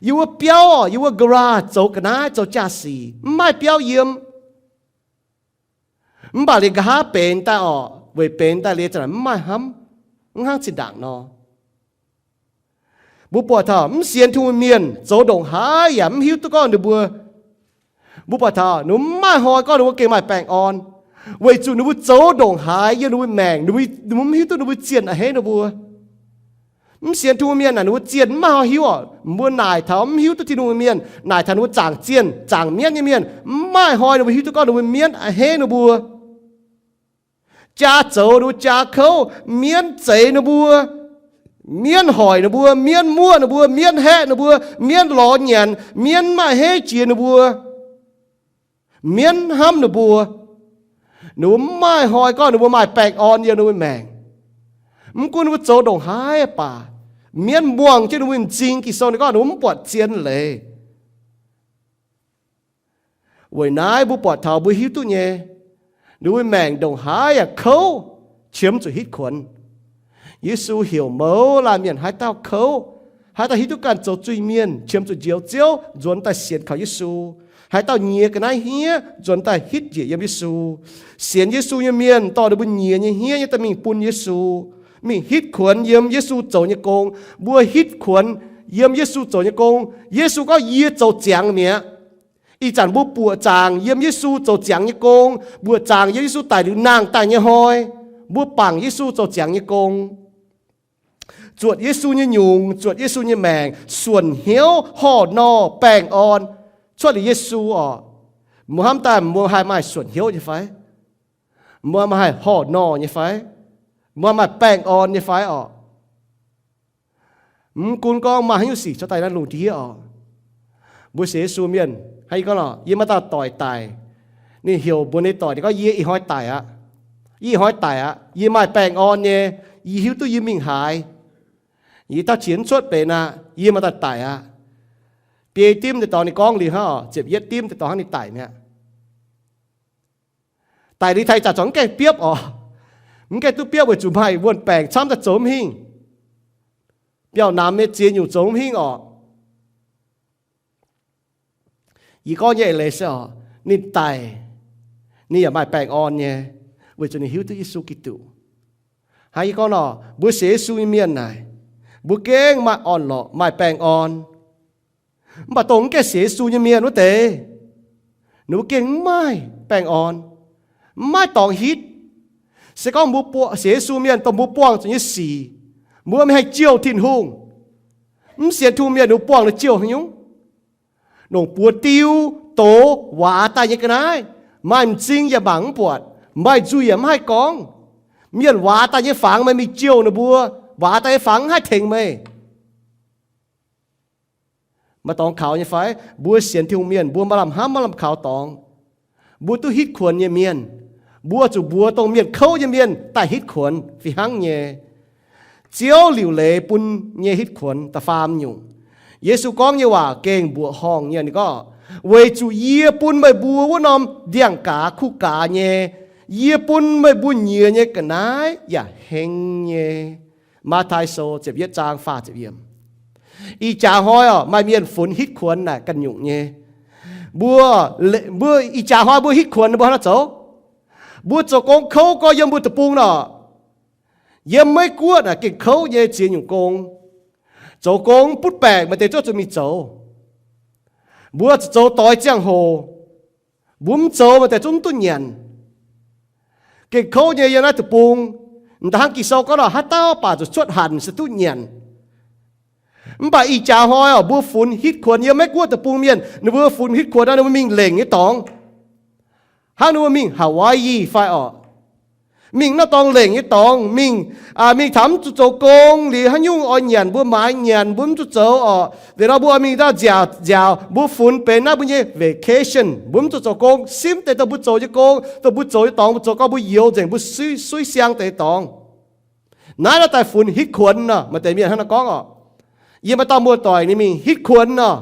Yiem wuov biauv, yiem wuov garage zoux ga'naaiv, zoux jaa-sic, mv maaih biauv yiem. Mv baac liuz nqa'haav benx daaih orqc, weic benx daaih liuz za'naaic mv maaih hnamv, mv hnangv zinh ndaangc nor. Mbuo buatc taux mv sienx Tin-Hungh mienh zoux ndongc haaix yaac mv hiuv duqv gorngv ninh mbuo, mbuo buatc taux ninh mbuo mv maaih hnoi gorngv ninh mbuo gengh maaih baengh orn, weic zuqc ninh mbuo zoux ndongc haaix yiem ninh mbuo maengc, ninh mbuo mv hiuv duqv ninh mbuo zienh a'hneiv ninh mbuo. Mv sienx Tin-Hungh mienh naaic ninh mbuo zienh mv maaih hnoi hiuv orqc. Mbuo naaic taux mv hiuv duqv Tin-Hungh mienh, naaic taux ninh mbuo zaangc zienh, zaangc mienv nyei mienh, mv maaih hnoi ninh mbuo hiuv duqv gorngv ninh mbuo mienv a'hneiv ninh mbuo. Jaa zoux ninh mbuo jaa kouv, mienv zeix ninh mbuo, mienv hoic ninh mbuo, mienv muoqv ninh mbuo, mienv haeqv ninh mbuo, mienv lorz nyanc, mienv mv maaih a'hneiv jiex ninh mbuo, mienv hnamv ninh mbuo. Ninh mbuo mv maaih hnoi gorngv ninh mbuo maaih baengh orn yiem ninh mbuo maengc. Mv gunv ninh mbuo zoux ndongc haaix baac, mienv muangx jienv ninh mbuo m'zing. Ging-Sou ninh gorngv ninh mbuo mv buatc zien leiz. Weic naaiv mbuo buatc taux mbuo hiuv duqv nyei, ninh mbuo maengc ndongc haaix yaac kouv, qiemx zuqc hitv kuonx. Yesu heuc mouz laanh mienh haaix dauh kouv, haaix dauh hiuv duqv ganh zoux zuiz-mienh, qiemx zuqc njoux Ziouv, nzuonx daaih sienx kaux Yesu. Haaix dauh nyiex ga'naaiv hniev, nzuonx daaih hitv njiec yiem Yesu. Sienx Yesu nyei mienh dorh ninh mbuo nyiex nyei hniev nyei daaih mingh bun Yesu, mingh hitv kuonx yiem Yesu zoux nyei gong. Mbuo hitv kuonx yiem Yesu zoux nyei gong. Yesu gorngv, yie zoux ziangx mi'aqv. Ih zanc mbuo buoqc zaangc yiem Yesu zoux ziangx nyei gong, buoqc zaangc yiem Yesu daic liuz nangh daaih nyei hnoi, mbuo bangc Yesu zoux ziangx nyei gong, zuotc Yesu nyei nyungc, zuotc Yesu nyei maengc, suonc hnyouv horh nor baengh orn cuotv liuz Yesu orqc. Mbuo hnamv daaih mbuo haih maaih suonc hnyouv nyei fai? Mbuo maaih haih horh nor nyei fai? Mbuo maaih baengh orn nyei fai orqc? Mv gunv gorngv maaih haaix nyungc sic caux daaih naaiv lungh ndiev orqc, mbuo sienx Yesu mienh hnangv yie gorngv nor, yie maaih dauh doic daic, ninh heuc mbuox ninh doic, ninh gorngv, yie ih hnoi daic aqv. Yie ih hnoi daic aqv. Yie maaih baengh orn nyei. Yie hiuv duqv yie mingh haaix. Yie tauv qiex mv cuotv benx aqv. Yie maaih dauh daic aqv. Biei dimv deix dorngx ninh gorngv liuz hnangv orqc, ziepc yietv dimv deix dorngx hnangv ninh daic mi'aqv. Daic liuz taux ih zanc corc mv gaengh biopv orqc. Mv gaengh duqv biopv weic zuqc maaih wuon-baengc camv daaih zoux mv hingh. Biauv-namx nyei ziex nyungc zoux mv hingh orqc. Yie gorngv nyei eix leiz se orqc, ninh daic, ninh yaac maaih baengh orn nyei, weic zuqc ninh hiuv duqv Yesu Giduc. Hnangv yie gorngv nor, mbuo sienx Yesu nyei mienh naaic, mbuo gengh maaih orn-lorqc, maaih baengh orn. Mv baac dongh mv gaengh sienx Yesu nyei mienh wuov deix, ninh mbuo gengh mv maaih baengh orn, mv maaih dorngx hitv. Se gorngv mbuo sienx Yesu mienh, dongh mbuo buangh zuqc nyei sic, mbuo mingh haih jouh Tin-Hungh. Mv sienx Tin-Hungh mienh ninh mbuo buangh ninh jouh haaix nyungc? Longc buoz diu, doz, waac daaih nyei ga'naaiv, maaih m'zing yaac mangc mv buatc, maaih nzuih yaac mv haih gorngv. Mienh waac daaih nyei fangx meih mingh jouh ninh mbuo, waac daaih nyei fangx mv haih tengx meih. Maaih dorngx kaux nyei fai? Mbuo sienx Tin-Hungh mienh, mbuo maaih lamh hnamv, maaih lamh kaux dorngx. Mbuo duqv hitv kuonx nyei mienh, mbuo zuqc mbuox dongh mienh kouv nyei mienh daaih hitv kuonx fih hnangv nyei. Ziouv liuc leiz bun nyei hitv kuonx da'faam nyungc. Yesu gorngv nyei waac gengh mbuoqc horngh nyei, ninh gorngv, weic zuqc yie bun meih mbuo wuov norm ndiangx-gaaz kuh gaaz nyei, yie bun meih mbuo nyiex nyei ga'naaiv yaac heng nyei. Matv^tai Sou ziepc yietv zaang faah ziepc yiemc. Ih jaax hnoi orqc, maaih mienh funx hitv kuonx naaic ganh nyungc nyei. Mbuo, mbuo ih jaax hnoi mbuo hitv kuonx mbuo hnangv naaiv zoux. Mbuo zoux gong kouv gorx yiem mbuo deic-bung nor. Yiem Meiv Guoqv naaic gengh kouv nyei ziex nyungc gong. Zoux gong butv baengc maaih deix zungv zuqc mingh zoux. Mbuo zuqc zoux doix ziangh hoc. Mbuo mv zoux maaih deix zungv mv duqv nyanc. Gengh kouv nyei yiem naaiv deic-bung. M'daaih hnangv Ging-Sou gorngv nor, haaix dauh baac zuqc cuotv hanc se duqv nyanc. Mv baac ih jaax hnoi orqc, mbuo funx hitv kuonx yiem Meiv Guoqv deic-bung mienh, ninh mbuo funx hitv kuonx nor ninh mbuo mingh lengc nyei dorngx. Hnangv ninh mbuo mingh Hawaii fai orqc, mingh naaiv dorngx lengc nyei dorngx, mingh, mingh taux mv zuqc zoux gong liuz haaix nyungc oix nyanc mbuo maaiz nyanc, mbuo mv zuqc zoux orqc. Liuz nor mbuo oix mingh ndau nziaauc nziaauc, mbuo funx benx naaiv mbuo nyei vacation, mbuo mv zuqc zoux gong, simv deix dongh mbuo zoux nyei gong, dongh mbuo zoux nyei dorngx, mbuo zoux gong mbuo youx nzengc, mbuo suiv, suiv siang deix dorngx. Naaiv nor daaih funx hitv kuonx nor, maaih deix mienh hnangv naaiv gorngv orqc. Yie maaih dauh muoz-doic ninh mingh hitv kuonx nor,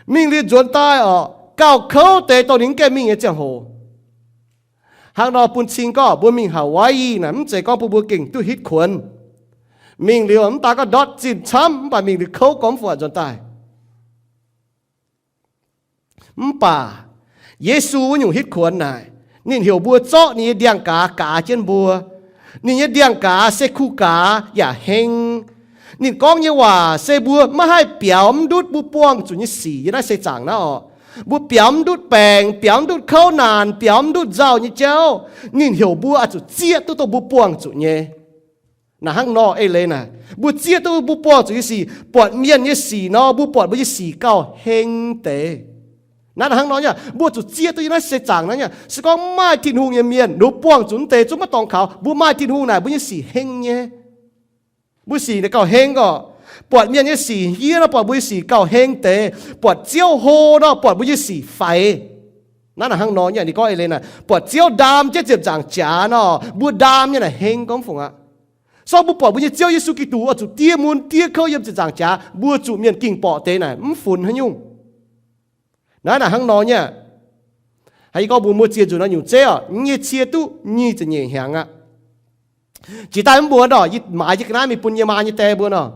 mingh liuz nzuonx daaih orqc, gauh kouv deix dongh ninh mv gaengh mingh nyei ziangh hoc. Hnangv nor bun cing gorngv mbuo mingh Hawaii naaic mv zeiz gorngv bun mbuo gengh duqv hitv kuonx. Mingh liuz mv daaih gorngv ndortv zinh camv, mv baac mingh liuz kouv gormx fuatc nzuonx daaih. Mv baac Yesu wuov nyungc hitv kuonx naaic, ninh heuc mbuo zorqv ninh nyei ndiangx-gaaz gaaz jienv mbuo. Ninh nyei ndiangx-gaaz se kuh gaaz yaac heng. Ninh gorngv nyei waac se mbuo maiv haih biaux mv ndutv mbuo buangh zuqc nyei sic yiem naaiv seix zaangc naaiv oc. Mbuo biaux mv ndutv baengc, biaux mv ndutv kouv naanc, biaux mv ndutv nzauh nyei jauv, ninh heuc mbuo oix zuqc zieqv duqv dongh mbuo buangh zuqc nyei. Naaic hnangv nor eix leiz naaic, mbuo zieqv duqv mbuo buangh zuqc nyei sic, buatc mienh nyei sic nor, mbuo buatc mbuo nyei sic gauh heng deix. Naaiv hnangv nor nyei, mbuo zuqc zieqv duqv yiem naaiv seix zaangc naaiv nyei. Se gorngv maaih Tin-Hungh nyei mienh, ninh mbuo buangh zuqc mv deix zungv maiv dorngx kaux. Mbuo maaih Tin-Hungh naaic, mbuo nyei sic heng nyei. Mbuo sic naaic gauh heng orqc. Buatc mienh nyei sic hniev nor, buatc mbuo nyei sic gauh heng deix. Buatc Ziouv hlo nor, buatc mbuo nyei sic faix. Naaiv naaic hnangv nor nyei, ninh gorngv eix leiz naaic, buatc Ziouv ndaam jienv ziepc nzaangc jaax nor, mbuo ndaam nyei naaic heng gormx fungc aqv. Se gorngv mbuo buatc mbuo nyei Ziouv Yesu Giduc oix zuqc diev mun diev kouv yiem ziepc nzaangc jaax, mbuo zuqc mienh ging borqc deix naaic mv funx haaix nyungc. Naaiv naaic hnangv nor nyei. Ih gorngv mbuo muoz-ziex nzunc nor nyungc zeiv orqc, yie nyei cie duqv nyic ziepc nyeic hnyangx aqv. Jiex daaih mv muonz orqc, yie maaiz jienv ga'naaiv mingh bun yie maa nyei die mbuo nor,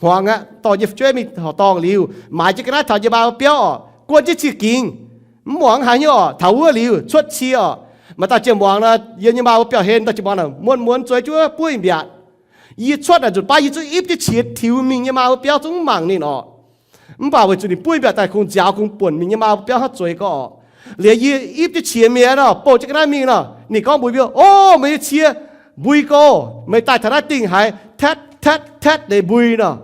hmuangx aqv, dorh nyei fu'jueiv mingh horqc dorngh liuz, maaiz jienv ga'naaiv taux yie maa wuov biauv orqc, guon jienv cie gingx. Mv muangx haaix nyungc orqc, taux wuov liuz cuotv cie orqc. Maaih dauh jien-muangz nor, yiem nyei maa wuov biauv-hlen, dauh jien-muangz naaic muonz-muonz zueiz jienv wuov buov mbiaatc. Yie cuotv naaic nzunc baav yie zungv ipv jienv qiex tiux mingh nyei maa wuov biauv, zungv mv mangc ninh orqc. Mv baac weic zuqc ninh buov mbiaatc daaih kungx nziaaux kungx buonc mingh nyei maa wuov biauv hnangv zueiz gorx orqc. Liuz yie ipv jienv qiex mi'aqv nor, bouh jienv ga'naaiv mingh nor, ninh gorngv mbuox yie, O, meih nyei cie mbui go, meih daaih taux naaiv dingh haiz tatv tatv tatv deix mbui nor.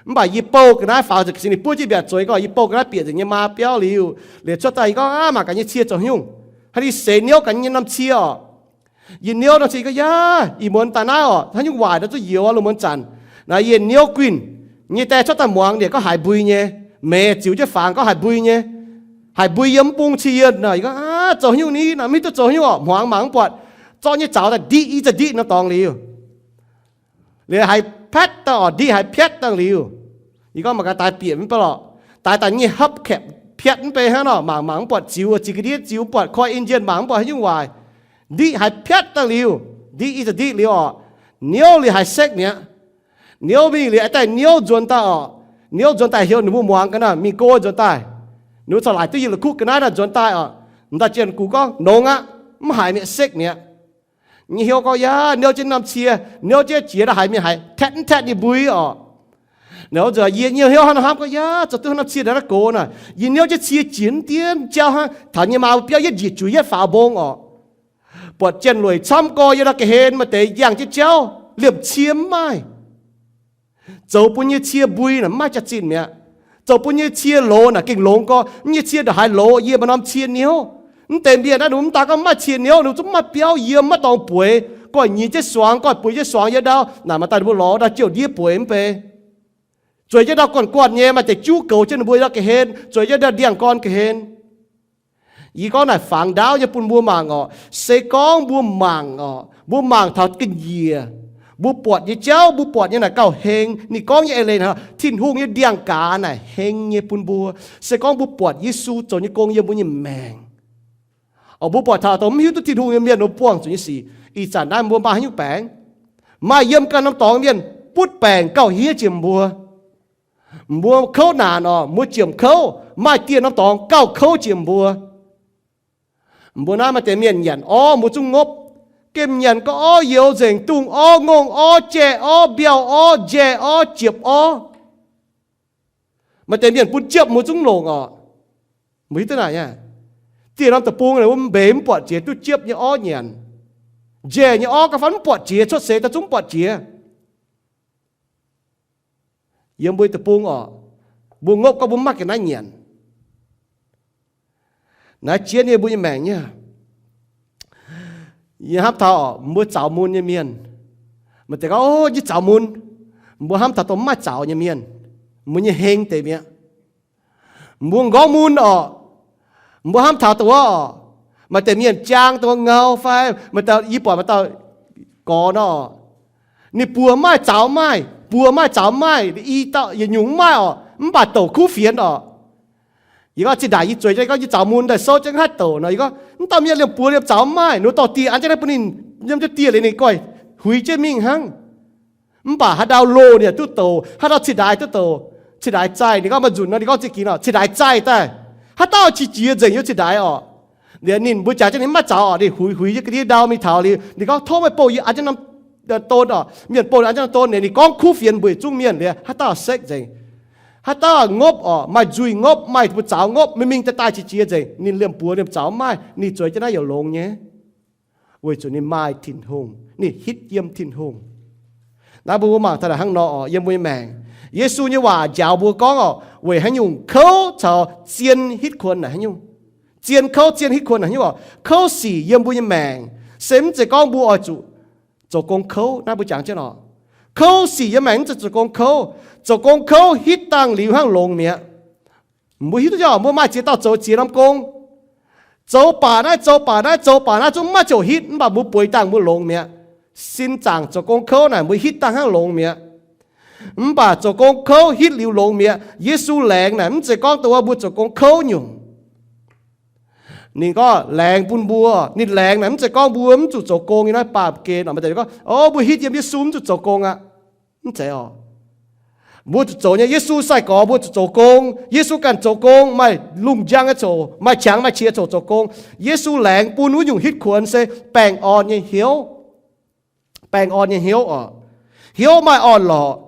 Mv baac yie bouh ga'naaiv faaux, ninh buov jienv mbiaatc zueiz gorx, yie bouh ga'naaiv bieqc nzengc nyei maa biauv liuz, liuz cuotv daaih yie gorngv, Aav, mangc gaax nyei cie zoux haaix nyungc. Hnangv ninh seix niouv gaax nyei norm cie orqc. Yie niouv norm cie gorngv, Yaac ih muonz daaih naaiv orqc, haaix nyungc waaic nor zuqc youz lungh muonz zanc. Naaiv yie niouv guinh nyei die cuotv daaih muangx, ninh gorngv haiz mbui nyei. Meih ziux jienv fangx gorngv haiz mbui nyei. Haiz mbui yiem mv bung cie yienh nor. Yie gorngv, Aav, zoux haaix nyungc ni? Naaiv mv hiuv duqv zoux haaix nyungc orqc. Hmuangx mangc mv buatc. Zorqv nyei zaux daaih ndiqv i za'ndiqv norm dorngx liuz, liuz haiz piatv dangh orqc, ndiqv haiz piatv dangh liuz, yie gorngv, Mangc gaax daaih bieqc mv baac lorqc. Daaih daaih nyei hapv kaeqv piatv mv bei hnangv nor. Mangc mangc mv buatc ziux, ziux ga'ndiev ziux mv buatc, koi en njien mangc mv buatc haaix nyungc waaic. Ndiqv haiz piatv dangh liuz, ndiqv i za'ndiqv liuz orqc, niouv liuz haiz sekv mi'aqv. Niouv mingh liuz daaih niouv nzuonx daaih orqc. Niouv nzuonx daaih heuc ninh mbuo muangx ga'naaiv mingh go nzuonx daaih. Ninh mbuo corc laaic duqv yie la'kuqv ga'naaiv naaiv nzuonx daaih orqc. M'daaih jien gux gorngv, Nongx aqv. Mv haiz mi'aqv, sekv mi'aqv. Nyei hnyouv gorngv, Yaac niouv jienv norm cie, niouv jienv jiex daaih haiz mingh haiz tatv mv tatv nyei mbui orqc. Naaiv nzunc yie nyei hnyouv hnangv nor hnamv gorngv, Yaac zoux duqv norm cie naaiv gox naaic. Yie niouv jienv cie jiex mv dien jauv hnangv, taux nyei maa mbuo biauv yietv njiec juix yietv faaux mbong orqc. Buatc jien-lueic camv gorx yiem ndau ga'hlen, maaih deix yangh jienv jauv liemh cie mv maaih. Zoux bun nyei cie mbui naaic mv maaih jaax-zinh mi'aqv. Zoux bun nyei cie loz naaic gengh longx gorx. Nyei cie ndongc haaix loz, yie maaih norm cie niouv. Mv deix mienh naaiv ninh mv daan gorngv maaih cie niouv, ninh zungv maaih biauv yiem, maiv dorngx bueix. Goiv nyiex jienv suangx, goiv bueix jienv suangx yiem ndau. Naaic maaih daaih ninh mbuo lorz ndau jouh ndiev bueix mv bei. Zueiz jienv ndau guanh guanh nyei, maaih deix juv goux jienv ninh mbuo ndau ga'hlen, zueiz jienv ndau ndiangx-gorn ga'hlen. Yie gorngv naaic fangx ndaauv nyei bun mbuo mangc orqc. Se gorngv mbuo mangc orqc, mbuo mangc taux ga'nyiec, mbuo buatc nyei jauv, mbuo buatc nyei naaic gauh heng. Ninh gorngv nyei eix leiz naaic, Tin-Hungh nyei ndiangx-gaaz naaic heng nyei bun mbuo. Se gorngv mbuo buatc Yesu zoux nyei gong yiem mbuo nyei maengc, orqc, mbuo buatc taux dongh mv hiuv duqv Tin-Hungh nyei mienh mbuo buangh zuqc nyei sic, ih zanc naaiv mbuo maaih haaix nyungc baengc? Maaih yiem ganh norm dorngx mienh butv baengc gauh hniev jiex mbuo. Mbuo kouv naanc orqc, mbuo jiemc kouv, maaih dieh norm dorngx gauh kouv jiex mbuo. Mbuo naaiv maaih deix mienh nyanc orv mbuo zungv ngopv. Gemh nyanc ga'orv, youz nzengc, dungz orv, ngongh orv, jai orv, mbiauh orv, njai orv, jiepc orv. Maaih deix mienh bun jiepv mbuo zungv longc orqc. Mbuo hiuv duqv naaic nyei. Dieh norm deic-bung mbuo mbeix mv buatc jiex duqv jiepv nyei orv nyanc. Njai nyei orv ga'fai mv buatc jiex, cuotv seix daaih zungv mv buatc jiex. Yiem mbuo deic-bung orqc, mbuo ngopv gorngv mbuo mv maaih ga'naaiv nyanc. Naaiv jienv nyei mbuo nyei maengc nyei. Yie hnamv taux orqc, mbuo zaux mun nyei mienh. Maaih deix gorngv, O, yie zaux mun. Mbuo hnamv taux dongh mv maaih zaux nyei mienh, mbuo nyei heng deix mi'aqv. Mbuo nqorngv mun orqc, mbuo hnamv taux dongh wuov orqc, maaih deix mienh jaang dongh wuov ngau fai maaih dauh, yie buatc maaih dauh gorx nor, ninh buoz maaih zaux maaih, buoz maaih zaux maaih, i dauh yietc nyungc mv maaih orqc, mv baac douc kuv fienx orqc. Yie gorngv zinh ndaangc yie zueiz jienv gorngv yie zaux mun daaih souv jienv haaix douc nor, yie gorngv, Mv dauh mienh liemh buoz liemh zaux mv maaih. Ninh dorh dieh an jienv naaiv bun ninh, yiem jienv dieh liuz ninh goiv huix jienv mingh hnangv. Mv baac haaix dauh loz ninh yaac duqv douc, haaix dauh cingx ndaix duqv douc. Cingx ndaix zaih, ninh gorngv maaih nzunc nor, ninh gorngv za'gengh nor, cingx ndaix zaih daaih. Haaix dauh qiex jiez nzengc yiem cingx ndaix orqc. Liuz ninh mbuo jaax jienv ninh mv maaih zaux orqc, ninh huix huix yie ga'ndiev ndau mingh taux liuz, ninh gorngv, Tov meih bouh yie an jienv norm don orqc. Mienh bouh an jienv norm don, ninh gorngv kuv fienx mbuox yietc zungv mienh liuz, haaix dauh sekv nzengc. Haaix dauh ngopv orqc, maaih nzuih ngopv, maaih mbuo zaux ngopv, mingh mingh daaih daaih qiex jiez nzengc, ninh liemh buoz liemh zaux mv maaih, ninh zueiz jienv naaiv yaac longx nyei. Weic zuqc ninh maaih Tin-Hungh, ninh hitv yiem Tin-Hungh. Naaiv mbuo mangc taux naaic hnangv nor orqc, yiem mbuo nyei maengc, Yesu nyei waac njaaux mbuo gorngv orqc, weic haaix nyungc kouv caux zien hitv kuonx naaic haaix nyungc. Zien kouv, zien hitv kuonx naaic haaix nyungc orqc. Kouv sic yiem mbuo nyei maengc se mv zeiz gorngv mbuo oix zuqc zoux gong kouv. Naaiv mbuo jangx jienv orqc, kouv sic yiem maengc mv zeiz zoux gong kouv. Zoux gong kouv hitv dangh liuz hnangv longx mi'aqv. Mbuo hiuv duqv nyei orqc, mbuo maaih ziex dauh zoux ziex norm gong. Zoux baac naaiv, zoux baac naaiv, zoux baac naaiv zungv maiv ziouc hitv, mv baac mbuo bueix dangh mbuo longx mi'aqv. Sin zaangc zoux gong kouv naaic mbuo hitv dangh hnangv longx mi'aqv. Mv baac zoux gong kouv hitv liuz longx mi'aqv. Yesu laengz naaic mv zeiz gorngv dongh wuov mbuo zoux gong kouv nyungc. Ninh gorngv laengz bun mbuo, ninh laengz naaic mv zeiz gorngv mbuo mv zuqc zoux gong nyei naaiv baamh gen orqc. Maaih deix gorngv, O, mbuo hitv yiem Yesu mv zuqc zoux gong aqv. Mv zeiz orqc. Mbuo zuqc zoux nyei. Yesu sai-gorx mbuo zuqc zoux gong. Yesu ganh zoux gong, maaih lungh njang nyei coc, maaih qangx maaih qiex coc zoux gong. Yesu laengz bun wuov nyungc hitv kuonx se baengh orn nyei hnyouv. Baengh orn nyei hnyouv orqc. Hnyouv maaih orn-lorqc,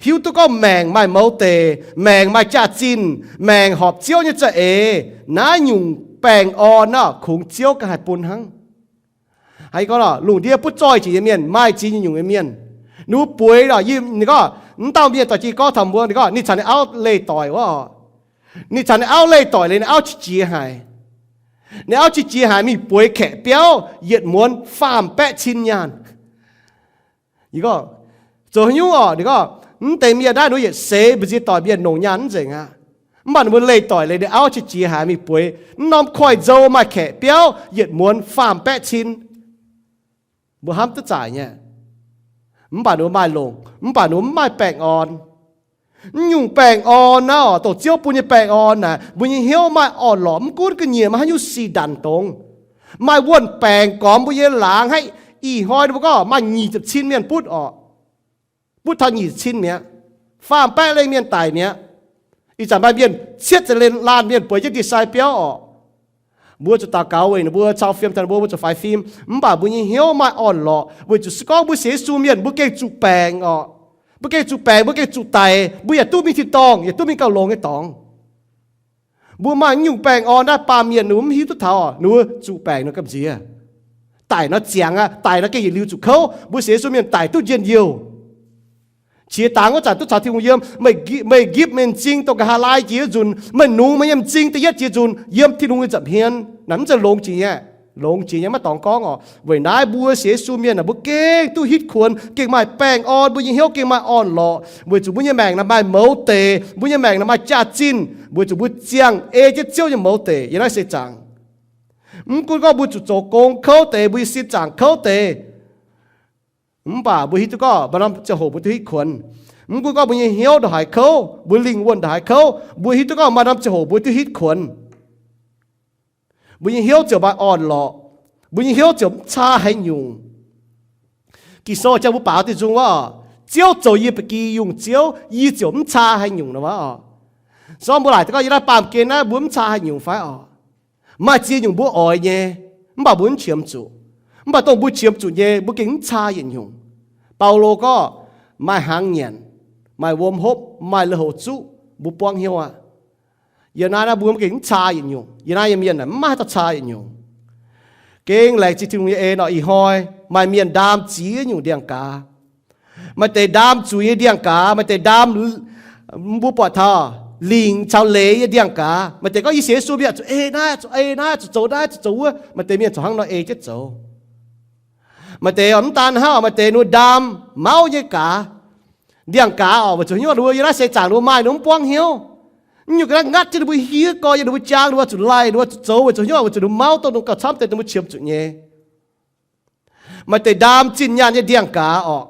hiuv duqv gorngv maengc maaih mouz deic, maengc maaih jaax-zinh, maengc horpc Ziouv nyei za'eix, naaiv nyungc baengh orn naaiv kungx Ziouv ganh haih bun hnangv. Haiz gorngv lungh ndiev butv zoih jiex nyei mienh, maaih ziex nyungc nyei mienh. Ninh mbuo bueix, ninh gorngv, mv dauh mienh doic jiex gorngv taux mbuo, ninh gorngv ninh caux ninh auv leih doic wuov orqc. Ninh caux ninh auv leih doic liuz, ninh auv qiex jiez haic. Ninh auv qiex jiez haic mingh bueix kaeqv biauv yietc muonz faam baeqv cin nyaanh. Yie gorngv, zoux haaix nyungc orqc? Ninh gorngv, mv deix mienh naaiv ninh mbuo yietc seix mbu'ziex doic mienh longc nyaanh mv nzengc aqv. Mv baac ninh mbuo leih doic liuz, ninh auv qiex jiez haic mingh bueix mv norm koiv-nzou maaih kaeqv biauv yietc muonz faam baeqv cin. Mbuo hnamv duqv zaaic nyei. Mv baac ninh mbuo maaih longc, mv baac ninh mbuo mv maaih baengh orn. Mv nyungc baengh orn naaiv orqc, dongh Ziouv bun nyei baengh orn naaic, mbuo nyei hnyouv maaih orn-lorqc, mv gunv ga'nyiec maaih haaix nyungc sic ndanc dongz. Maaih wuonh baengc gormx mbuo nyei laangz haic. Ih hnoi mbuo gorngv maaih nyic ziepc cin mienh butv orqc. Butv taux nyic ziepc cin mi'aqv. Faam baeqv leih mienh daic mi'aqv. Ih zanc maaih mienh cietv ziepc laanh mienh bueix jienv ndie-sai biauv orqc. Mbuo zuqc daux gaux weic ninh mbuo, cau fiem taux ninh mbuo, mbuo zuqc faix fim. Mv baac mbuo nyei hnyouv maaih orn-lorqc weic zuqc se gorngv mbuo sienx Yesu mienh mbuo gengh zuqc baengc orqc. Mbuo gengh zuqc baengc, mbuo gengh zuqc daic, mbuo yaac duqv mingh tin-dorngh, yaac duqv mingh gauh longx nyei dorngx. Mbuo maaih nyungc baengh orn naaiv, baamh mienh ninh mbuo mv hiuv duqv taux, ninh mbuo zuqc baengc nor gamh nziex. Daic nor ziangx aqv, daic nor gengh yietc liuz zuqc kouv. Mbuo sienx Yesu mienh daic duqv njien-youh. Qiex dangx wuov zanc duqv caux Tin-Hungh yiem, meih gipv, meih m'zing dongh nqa'haav laai jiex wuov nzunc, meih nungx meih nyei m'zing da'yietv jiex nzunc yiem Tin-Hungh nyei nza'hmien. Naaiv mv zeiz longx jiex nyei. Longx jiex nyei maiv dorngx gorngv orqc. Weic naaiv mbuo sienx Yesu mienh naaic, mbuo gengh duqv hitv kuonx, gengh maaih baengh orn, mbuo nyei hnyouv gengh maaih orn-lorqc, weic zuqc mbuo nyei maengc naaic maaih mouz deic, mbuo nyei maengc naaic maaih jaax-zinh, weic zuqc mbuo ziangh ei jienv Ziouv nyei mouz deic yiem naaiv seix zaangc. Mv gunv gorngv mbuo zuqc zoux gong kouv deix, mbuo nyei sin zaangc kouv deix, mv baac mbuo hiuv duqv gorngv maaih norm ziangh hoc mbuo duqv hitv kuonx. Mv gunv gorngv mbuo nyei hnyouv ndongc haaix kouv, mbuo lingh wuonh ndongc haaix kouv, mbuo hiuv duqv gorngv maaih norm ziangh hoc mbuo duqv hitv kuonx. Mbuo nyei hnyouv ziouc maaih orn-lorqc. Mbuo nyei hnyouv ziouc mv caa haaix nyungc. Ging-Sou jang mbuo baaux diuh nzung wuov, Ziouv zoux yie ba'gi yungh Ziouv, yie ziouc mv caa haaix nyungc nor wuov. Sorng mbuo laaic duqv gorngv yiem naaiv baamh gen naaiv mbuo mv caa haaix nyungc fai orqc? Maaih ziex nyungc mbuo oix nyei, mv baac mbuo mv qiemx zuqc. Mv baac dongh mbuo qiemx zuqc nyei, mbuo gengh mv caa yietc nyungc. Baulo gorngv, maaih hnaangx nyanc, maaih wuom hopv, maaih lui-houx zuqv, mbuo buangv hnyouv aqv. Yiem naaiv naaiv mbuo gengh mv caa yietc nyungc. Yiem naaiv yiem mienh mv maaih haaix dauh caa yietc nyungc. Gengh laengz zingh Tin-Hungh nyei en nor, ih hnoi maaih mienh ndaam ziex nyungc ndiangx-gaaz. Maaih deix ndaam zuiz nyei ndiangx-gaaz, maaih deix ndaam mbuo buatc taux lingc caux leiz nyei ndiangx-gaaz. Maaih deix gorngv yie sienx Yesu mienh zuqc ei naaiv, zuqc ei naaiv, zuqc zoux naaiv, zuqc zoux wuov. Maaih deix mienh corc hnangv nor ei jienv zoux. Maaih deix mv daan hnangv, maaih deix ninh ndaam mauv nyei gaaz. Ndiangx-gaaz orqc, weic zuqc hnyouv ninh mbuo yiem naaiv seix zaangc ninh mbuo maaih ninh mv buangv hnyouv. Nyungc ga'naaiv ngatv jienv ninh mbuo hiev gorx yiem ninh mbuo jaang, ninh mbuo zuqc laih, ninh mbuo zuqc zoux, weic zuqc hnyouv, weic zuqc ninh mbuo mauv dongh gauh camv deix ninh mbuo qiemx zuqc nyei. Maaih deix ndaam zinh nyaanh nyei ndiangx-gaaz orqc.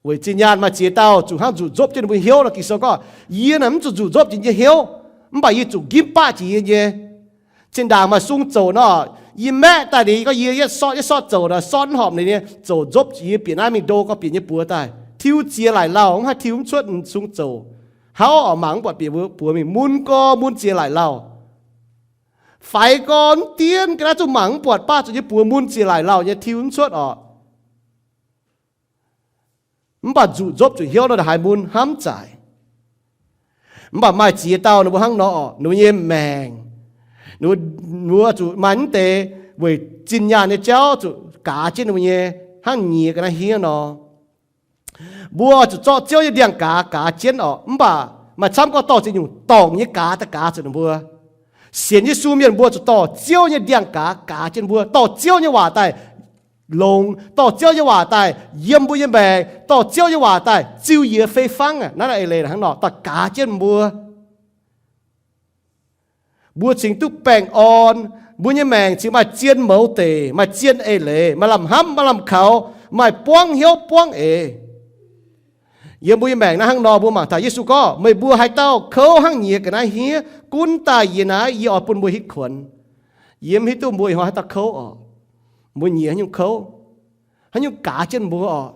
Weic zinh nyaanh maaih ziex dauh zuqc hnangv nzuqc nzopv jienv ninh mbuo hnyouv nor, Ging-Sou gorngv, yie naaic mv zuqc nzuqc nzopv jiex yie nyei hnyouv, mv baac yie zuqc nqimv baqv jiex yie nyei. Zinh ndaangc maaih sung zouc nor, yie maeqv daaih liuz gorngv yie yietv sortv yietv sortv zouc nor, sortv mv horpc ninh nyei, zouc nzopv jiex yie bieqc naaiv mingh ndo gorngv bieqc nyei buoz daaih. Tiuv ziex laaic lauh, mv haih tiuv mv cuotv, sung zouc. Hnangv oix mangc mv buatc bieqc mbuo buoz mingh mun gorx mun ziex laaic lauh. Faix gorx mv dienv ga'naaiv zuqc mangc mv buatc baav zuqc nyei buoz mun ziex laaic lauh nyei tiuv mv cuotv orqc. Mv baac nzuqc nzopv zuqc hnyouv nor, haaix mun hnamv zaic. Mv baac maaih ziex dauh ninh mbuo hnangv nor orqc, ninh mbuo nyei maengc, ninh mbuo zuqc maaih mv deix weic zinh nyaanh nyei jauv zuqc gaaz jienv ninh mbuo nyei hnangv nyiex ga'naaiv hniev nor. Mbuo zuqc zorqv Ziouv nyei ndiangx-gaaz gaaz jienv orqc, mv baac maaih camv gorngv dorh ziex nyungc dorngc nyei gaaz daaih gaaz zuqc ninh mbuo. Sienx Yesu mienh mbuo zuqc dorh Ziouv nyei ndiangx-gaaz gaaz jienv mbuo, dorh Ziouv nyei waac daaih longx, dorh Ziouv nyei waac daaih yiem mbuo nyei maengc, dorh Ziouv nyei waac daaih ziux yie fei fangv aqv. Naaiv eix leiz hnangv nor daaih gaaz jienv mbuo. Mbuo cingx duqv baengh orn, mbuo nyei maengc cingx maaih zien mouz deic, maaih zien eix leiz, maaih lamh hnamv, maaih lamh kaux, maaih buangv hnyouv buangv eix. Yiem mbuo nyei maengc naaiv hnangv nor, mbuo mangc taux Yesu gorngv, meih mbuo haaix dauh kouv hnangv nyiex ga'naaiv hniev, gunv daaih yie naaiv, yie oix bun mbuo hitv kuonx. Yie mv hiuv duqv mbuo ih hnoi haaix dauh kouv orqc. Mbuo nyiex haaix nyungc kouv, haaix nyungc gaaz jienv mbuo orqc.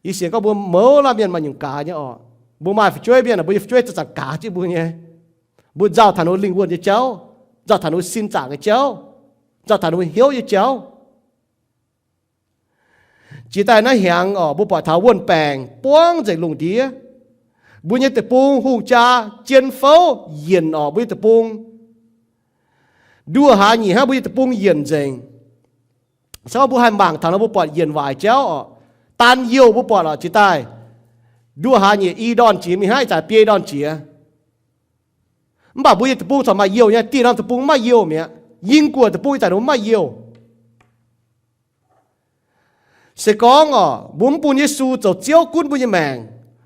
Yie sienx gorngv mbuo mouz laanh mienh maaih nyungc gaaz nyei orqc. Mbuo maaih fu'jueiv mienh, mbuo nyei fu'jueiv zanc-zanc gaaz jienv mbuo nyei. Mbuo nzauh taux ninh mbuo lingh wuonh nyei jauv, nzauh taux ninh mbuo sin zaangc nyei jauv, nzauh taux ninh mbuo hnyouv nyei jauv. Jiex daaih naaiv hnyangx orqc, mbuo buatc taux wuonh baengc buangv nzengc lungh ndiev. Mbuo nyei deic-bung hungh jaa jien fouv yienc orqc, mbuo nyei deic-bung nduoh hlaax nyieqc hnangv, mbuo nyei deic-bung yienc nzengc. Se gorngv mbuo haih mangc taux nor, mbuo buatc yienc waaic jauv orqc. Daan youh mbuo buatc orqc, jiex daaih nduoh hlaax nyieqc i ndorn jiex mingh hnangv, ih zanc biei ndorn jiex. Mv baac mbuo nyei deic-bung corc maaih youh nyei, dieh norm deic-bung mv maaih youh mi'aqv. Ying guoqv deic-bung ih zanc ninh mbuo mv maaih youh. Se gorngv orqc, mbuo mv bun Yesu zoux Ziouv gunv mbuo nyei maengc,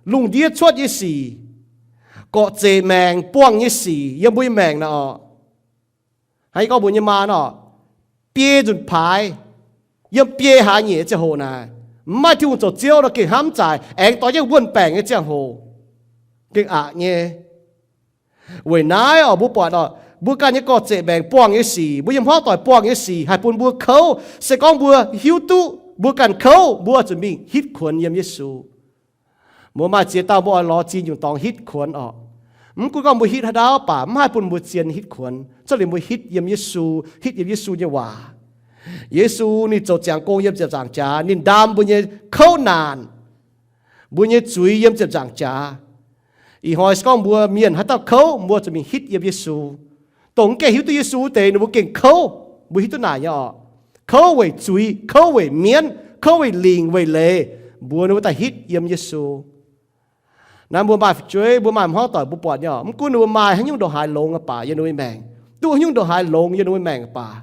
lungh ndiev cuotv nyei sic, gorqv-zeqc maengc buangh nyei sic yiem mbuo nyei maengc naaic orqc, hnangv yie gorngv mbuo nyei maa orqc, biei nzunc paaix, yiem biei hlaax nyieqc nyei ziangh hoc naaic, mv maaih Tin-Hungh zoux Ziouv nor gengh hnamv zaic, aengx dorh jienv wuonh baengc nyei ziangh hoc gengh aqc nyei. Weic naaiv orqc, mbuo buatc orqc, mbuo ganh nyei gorqv-zeqc maengc buangh nyei sic, mbuo nyei hmuangv doic buangh nyei sic haih bun mbuo kouv. Se gorngv mbuo hiuv duqv mbuo ganh kouv, mbuo zuqc mingh hitv kuonx yiem Yesu. Mbuo maaih ziex dauh mbuo oix lorz ziex nyungc dorngx hitv kuonx orqc. Mv gunv gorngv mbuo hitv haaix dauh baac mv haih bun mbuo zien hitv kuonx, cuotv liuz mbuo hitv yiem Yesu, hitv yiem Yesu nyei waac. Yesu ninh zoux ziangx gong yiem ziepc nzaangc jaax, ninh ndaam mbuo nyei kouv naanc, mbuo nyei zuiz yiem ziepc nzaangc jaax. Ih hnoi se gorngv mbuo mienh haaix dauh kouv, mbuo zuqc mingh hitv yiem Yesu. Dongh mv gaengh hiuv duqv Yesu wuov deix ninh mbuo gengh kouv. Mbuo hiuv duqv naaic nyei orqc. Kouv weic zuiz, kouv weic mienv, kouv weic lingc weic leiz, mbuox ninh mbuo daaih hitv yiem Yesu. Naaiv mbuo maaih fu'jueiv, mbuo maaih hmuangv doic mbuo buatc nyei orqc, mv gunv ninh mbuo maaih haaix nyungc ndongc haaix longx aqv baac yiem ninh mbuo nyei maengc, duqv haaix nyungc ndongc haaix longx yiem ninh mbuo nyei maengc aqv baac,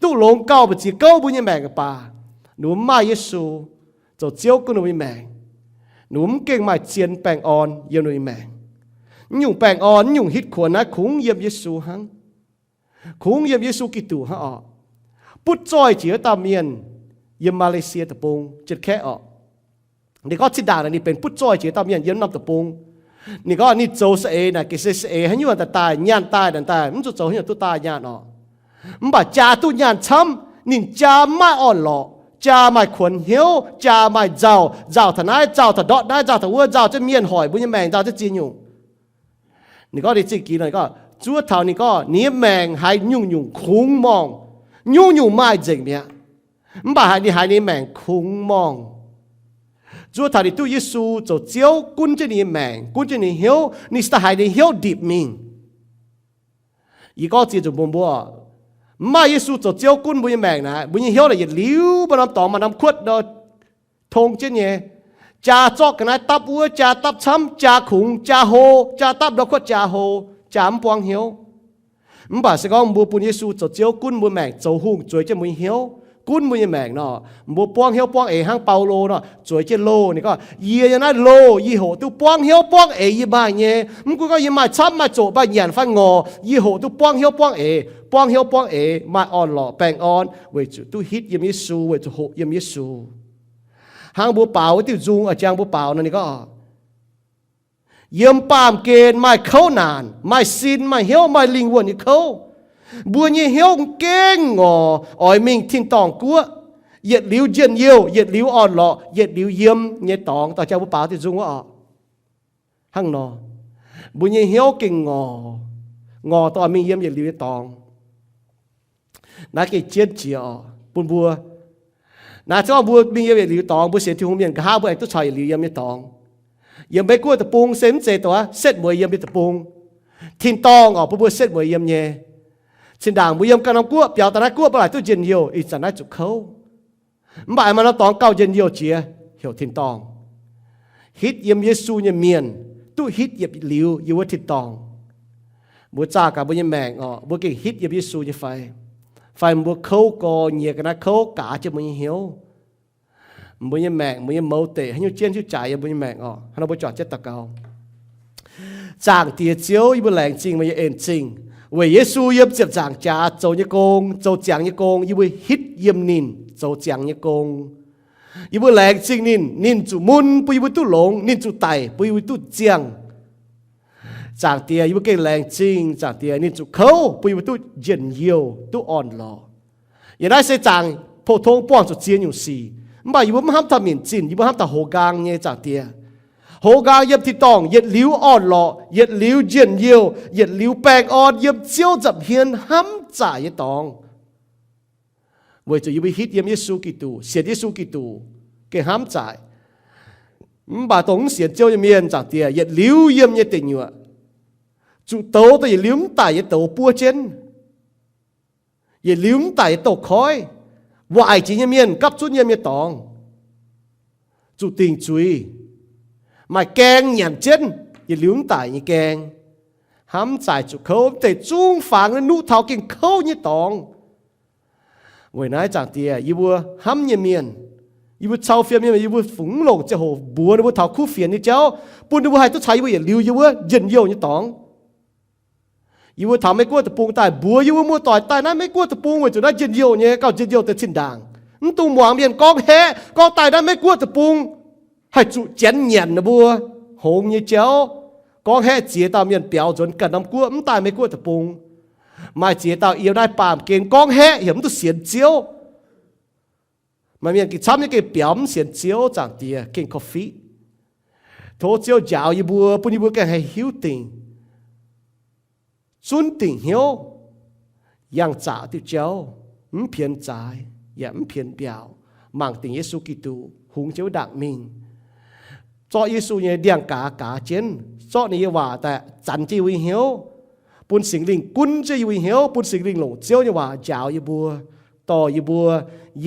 duqv longx gauh mbu'ziex gouv mbuo nyei maengc aqv baac, ninh mbuo mv maaih Yesu zoux Ziouv gunv ninh mbuo nyei maengc, ninh mbuo mv gengh maaih zien baengh orn yiem ninh mbuo nyei maengc. Mv nyungc baengh orn, mv nyungc hitv kuonx naaiv kungx yiem Yesu hnangv. Kungx yiem Yesu Giduc hnangv orqc. Butv zoih jiex wuov dauh mienh yiem Malaysia deic-bung, Janx-Kaeqv orqc. Ninh gorngv zinh ndaangc naaic ninh benx butv zoih jiex dauh mienh yiem norm deic-bung. Ninh gorngv ninh zoux saeng-eix naaic gengh se saeng-eix haaix nyungc daaih daaih, nyaanh daaih naaic daaih, mv zuqc zoux haaix nyungc duqv daaih nyaanh orqc. Mv baac jaa duqv nyaanh camv, ninh jaa mv maaih orn-lorqc, jaa maaih kuonx hnyouv, jaa maaih nzauh, nzauh taux naaiv, nzauh taux ndortv naaiv, nzauh taux wuov, nzauh jienv mienh hoic mbuo nyei maengc, nzauh jienv ziex nyungc. Ninh gorngv ninh zingh ginx nor, ninh gorngv zuov taux ninh gorngv ninh nyei maengc haiz nyungc-nyungc kungx morngh, nyungc-nyungc maaih nzengc mi'aqv. Mv baac haiz ninh haiz ninh maengc kungx morngh. Zuov taux ninh duqv Yesu zoux Ziouv gunv jienv ninh nyei maengc, gunv jienv ninh hnyouv, ninh se daaih haiz ninh hnyouv ndipc mingh. Yie gorngv ziex nzunc mbuox mbuo, mv maaih Yesu zoux Ziouv gunv mbuo nyei maengc naaic, mbuo nyei hnyouv naaic yietc liuz maaih norm dorngx maaih norm kuotv nor tong jienv nyei. Jaa zorqv ga'naaiv dapv wuov, jaa dapv camv, jaa kungx, jaa hlo, jaa dapv ndorm kuotv jaa hlo, jaa mv buangv hnyouv. Mv baac se gorngv mbuo bun Yesu zoux Ziouv gunv mbuo maengc, zoux hungh zueiz jienv mbuo nyei hnyouv, gunv mbuo nyei maengc nor, mbuo buangv hnyouv buangv eix hnangv Baulo nor, zueiz jienv loh. Ninh gorngv, yie nyei naaiv loh, yie hoqc duqv buangv hnyouv buangv eix yie maaih nyei. Mv gunv gorngv yie maaih camv maaih zoqc maaih nyanc fai ngorc, yie hoqc duqv buangv hnyouv buangv eix, buangv hnyouv buangv eix, maaih orn-lorqc baengh orn, weic zuqc duqv hitv yiem Yesu, weic zuqc hoqc yiem Yesu. Hnangv mbuo baaux wuov diuh nzung, a'jang mbuo baaux nor, ninh gorngv, yiem baamh gen maaih kouv naanc, maaih sin, maaih hnyouv, maaih lingh wuonh nyei kouv. Mbuo nyei hnyouv gengh ngorc oix mingh tin-dorngh guoqv. yietc liuz njien-youh, yietc liuz orn-lorqc, yietc liuz yiem nyei dorngx. Dorh jauv mbuo baaux diuh nzung wuov oc. Hnangv nor, mbuo nyei hnyouv gengh ngorc, ngorc dongh mingh yiem yietc liuz nyei dorngx. Naaiv gengh jienv jiex oc bun mbuo. Naaiv zungv mbuo mingh yiem yietc liuz dorngx, mbuo sienx Tin-Hungh mienh nqa'haav mbuo aengx duqv caux yietc liuz yiem nyei dorngx. Yiem Meiv Guoqv deic-bung se mv zeiz dongh setv mueiz yiem nyei deic-bung. Tin-dorngh oc, bun mbuo setv mueiz yiem nyei. Zinh ndaangc mbuo yiem ganh norm guoqv biaux daaih naaiv guoqv mbuo laaic duqv njien-youh, ih zanc naaiv zuqc kouv. Mv baac maaih norm dorngx gauh njien-youh jiex, heuc tin-dorngh. Hitv yiem Yesu nyei mienh duqv hitv yietc liuz yiem wuov tin-dorngh. Mbuo zaah gaax mbuo nyei maengc oc, mbuo gengh hitv yiem Yesu nyei fai? Fai mbuo kouv gorx nyiex ga'naaiv kouv gaaz jienv mbuo nyei hnyouv? Mbuo nyei maengc, mbuo nyei mouz deic haaix nyungc jienv hiuv jaaix yiem mbuo nyei maengc oc. Hnangv nor mbuo juangc jienv daux gaux. Zaangc Diex Ziouv, yie mbuo laengz zingh meih nyei en zingh weic Yesu yiem ziepc nzaangc jaax zoux nyei gong, zoux ziangx nyei gong, yie mbuo hitv yiem ninh zoux ziangx nyei gong. Yie mbuo laengz zingh ninh, ninh zuqc mun bun yie mbuo duqv longx, ninh zuqc daic bun yie mbuo duqv ziangh. Zaangc Diex, yie mbuo gengh laengz zingh Zaangc Diex, ninh zuqc kouv bun yie mbuo duqv njien-youh, duqv orn-lorqc. Yie naaiv se zaangc pou-tong buangh zuqc ziex nyungc sic, mv baac yie mbuo mv hnamv taux minc zinh, yie mbuo hnamv taux hoz nqaang nyei Zaangc Diex. Hoz nqaang yiem tin-dorngh yietc liuz orn-lorqc, yietc liuz njien-youh, yietc liuz baengh orn yiem Ziouv nza'hmien hnamv zaaic nyei dorngx. Weic zuqc yie mbuo hitv yiem Yesu Giduc, sienx Yesu Giduc, gengh hnamv zaaic. Mv baac dongh mv sienx Ziouv nyei mienh, Zaangc Diex, yietc liuz yiem nyei deic nyuoqc, zuqc douz daaih yietc liuz mv daic nyei douz buov jienv, yietc liuz mv daic nyei douz-koiv, waaic jiex nyei mienh gapv zunv yiem nyei dorngx, zuqc dingc zuiz, maaih gaeng nyanc jienv, yietc liuz mv daic nyei gaeng, hnamv zaaic zuqc kouv, mv deix zungv fangx nuqv taux gengh kouv nyei dorngx. Weic naaiv Zaangc Diex, yie mbuo hnamv nyei mienh, yie mbuo cau fiem nyei mienh, yie mbuo fungx mv longc ziangh hoc mbuox ninh mbuo taux kuv fienx nyei jauv, bun ninh mbuo haih duqv caux yie mbuo yietc liuz yiem wuov njien-youh nyei dorngx. Yie mbuo taux Meiv Guoqv deic-bung daaih mbuox yie mbuo muoz-doic daaih naaiv Meiv Guoqv deic-bung weic zuqc naaiv njien-youh nyei, gauh njien-youh deix zinh ndaangc. Mv dungx muangx mienh gorngv haeqv, gorngv daaih naaiv Meiv Guoqv deic-bung haih zuqc janx nyanc ninh mbuo hngongx nyei jauv. Gorngv haeqv ziex dauh mienh biaux nzuonx ganh norm guoqv mv daaih Meiv Guoqv deic-bung. Maaih ziex dauh yiem naaiv baamh gen gorngv haeqv heuc mv duqv sienx Ziouv. Maaih mienh gengh camv nyei gengh biaux mv sienx Ziouv, Zaangc Diex, gengh korv-fiqv. Tov Ziouv njaaux yie mbuo, bun yie mbuo gengh haih hiuv dingc, zunv dingc hnyouv, yangh zaqc diuh jauv, mv pienx zaaix yaac mv pienx mbiaauc, mangc dingc Yesu Giduc hungx jienv wuov ndaangc mingh. Zorqv Yesu nyei ndiangx-gaaz gaaz jienv, zorqv ninh nyei waac daaih zanc jienv yie mbuo nyei hnyouv, bun Singx Lingh gunv jienv yie mbuo nyei hnyouv, bun Singx Lingh longc Ziouv nyei waac njaaux yie mbuo, dorh yie mbuo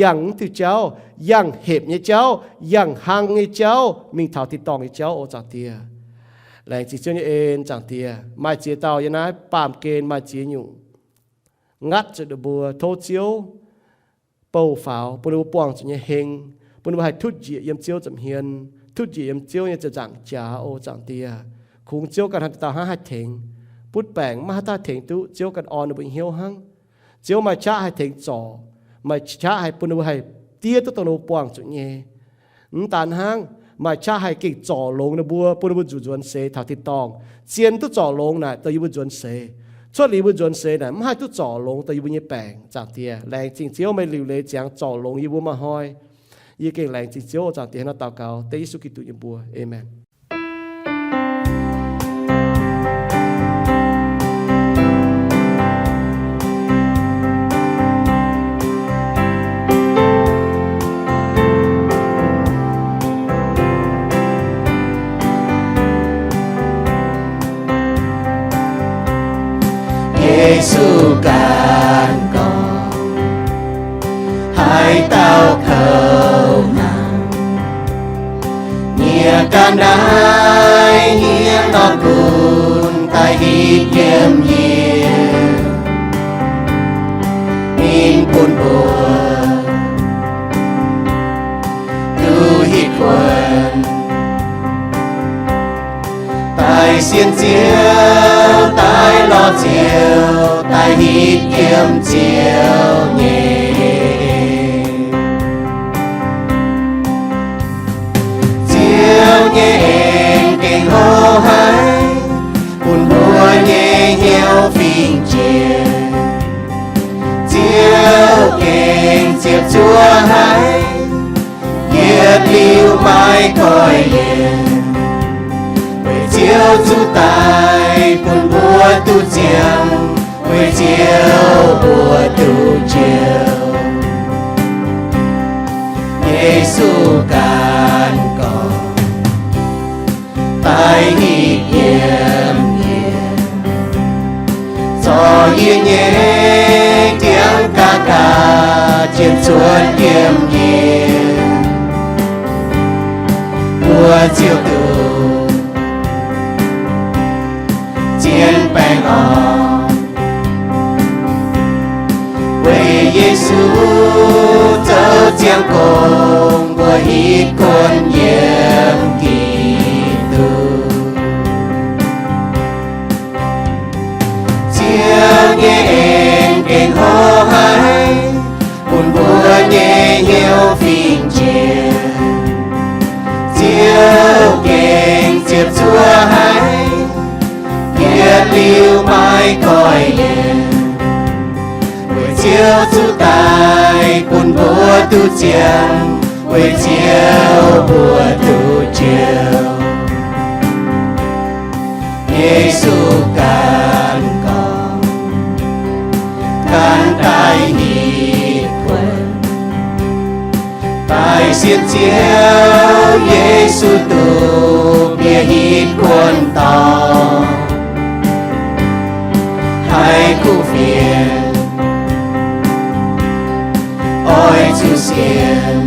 yangh wuov diuh jauv, yangh hepc nyei jauv, yangh hlang nyei jauv, mingh taux tin-dorngh nyei jauv oc, Zaangc Diex. Laengz zingh Ziouv nyei en, Zaangc Diex. Maaih ziex dauh yiem naaiv baamh gen maaih ziex nyungc ngatv zuqc ninh mbuo, tov Ziouv bouh faaux, bun ninh mbuo buangh zuqc nyei heng, bun ninh mbuo haih tutv njiec yiem Ziouv nza'hmien, tutv njiec yiem Ziouv nyei ziepc nzaangc jaax oc, Zaangc Diex. Kungx Ziouv ganh hnangv dauh hnangv haih tengx. Butv baengc maiv maaih haaix dauh haih tengx duqv, Ziouv ganh orn ninh mbuo nyei hnyouv hnangv. Ziouv maaih qaqv haih tengx zorc, maaih qaqv haih bun ninh mbuo haih diev duqv dongh ninh mbuo buangh zuqc nyei. Mv daan hnangv, maaih qaqv haih gengh zorc longx ninh mbuo, bun ninh mbuo zuqc nzuonx seix taux tin-dorngh. Zien duqv zorc longx naaic dongh yie mbuo nzuonx seix. Cuotv liuz yie mbuo nzuonx seix naaic mv haih duqv zorc longx dongh yie mbuo nyei baengc, Zaangc Diex. Laengz zingh Ziouv meih liuc leiz ziangx zorc longx yie mbuo maaih hnoi. Yie gengh laengz zingh Ziouv, Zaangc Diex, hnangv nor daux gaux dengv Yesu Giduc nyei mbuox. Aamen. Yesu ganh gorngv, haaix dauh kouv hnangv, nyiex ga'naaiv hniev nor gunv daaih hitv yiem yie, ninh bun mbuo duqv hitv kuonx, daaih sienx Ziouv, daaih lorz Ziouv, daaih hitv yiem Ziouv nyei. Ziouv nyei en gengh hlo haic, bun mbuo nyei hnyouv fingx jiex. Ziouv gengh ziepc zuoqv haic, yietc liuz maiv goiv yienc, weic Ziouv zuqc daic bun mbuo duqv ziangh, weic Ziouv mbuo duqv njoux. Yesu ganh gorngv, daaih hitv yiem yie, zorc yie nyei ndiangx-ga'ga'naaiv jienv cuotv yiem yie, mbuo ziouc duqv zien baengh orn. Weic Yesu zoux ziangh gong, mbuo hitv kuonx yiem Giduc. Ziouv nyei en gengh hlo haic, bun mbuo nyei hnyouv fingx njiec. Ziouv gengh ziepc zuoqv haic, yietc liuz maiv goiv yienc, weic Ziouv zuqc daic bun mbuo duqv ziangh, weic Ziouv mbuo duqv njoux. Yesu ganh gorngv, ganh daaih hitv kuonx. Daaih sienx Ziouv Yesu duqv bieqc hitv kuonx dorngx, haih kuv fienx oix zuqc sienx.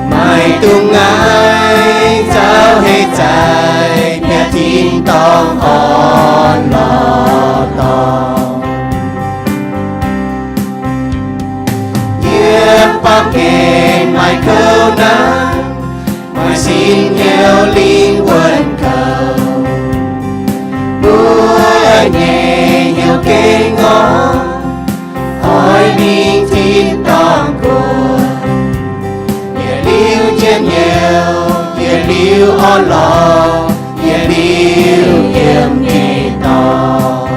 Maiv dungx ngaih nzauh hei zaih, bieqc tin-dorngh orn-lorqc dorngx. Yiem baamh gen maaih kouv naanv, maaih sin hnyouv lingh wuonh kouv. Mbuo nyei hnyouv gengh ngorc, oix mingh tin-dorngh guoqv. Yietc liuz njien-youh, yietc liuz orn-lorqc, yietc liuz yiem nyei dorngx.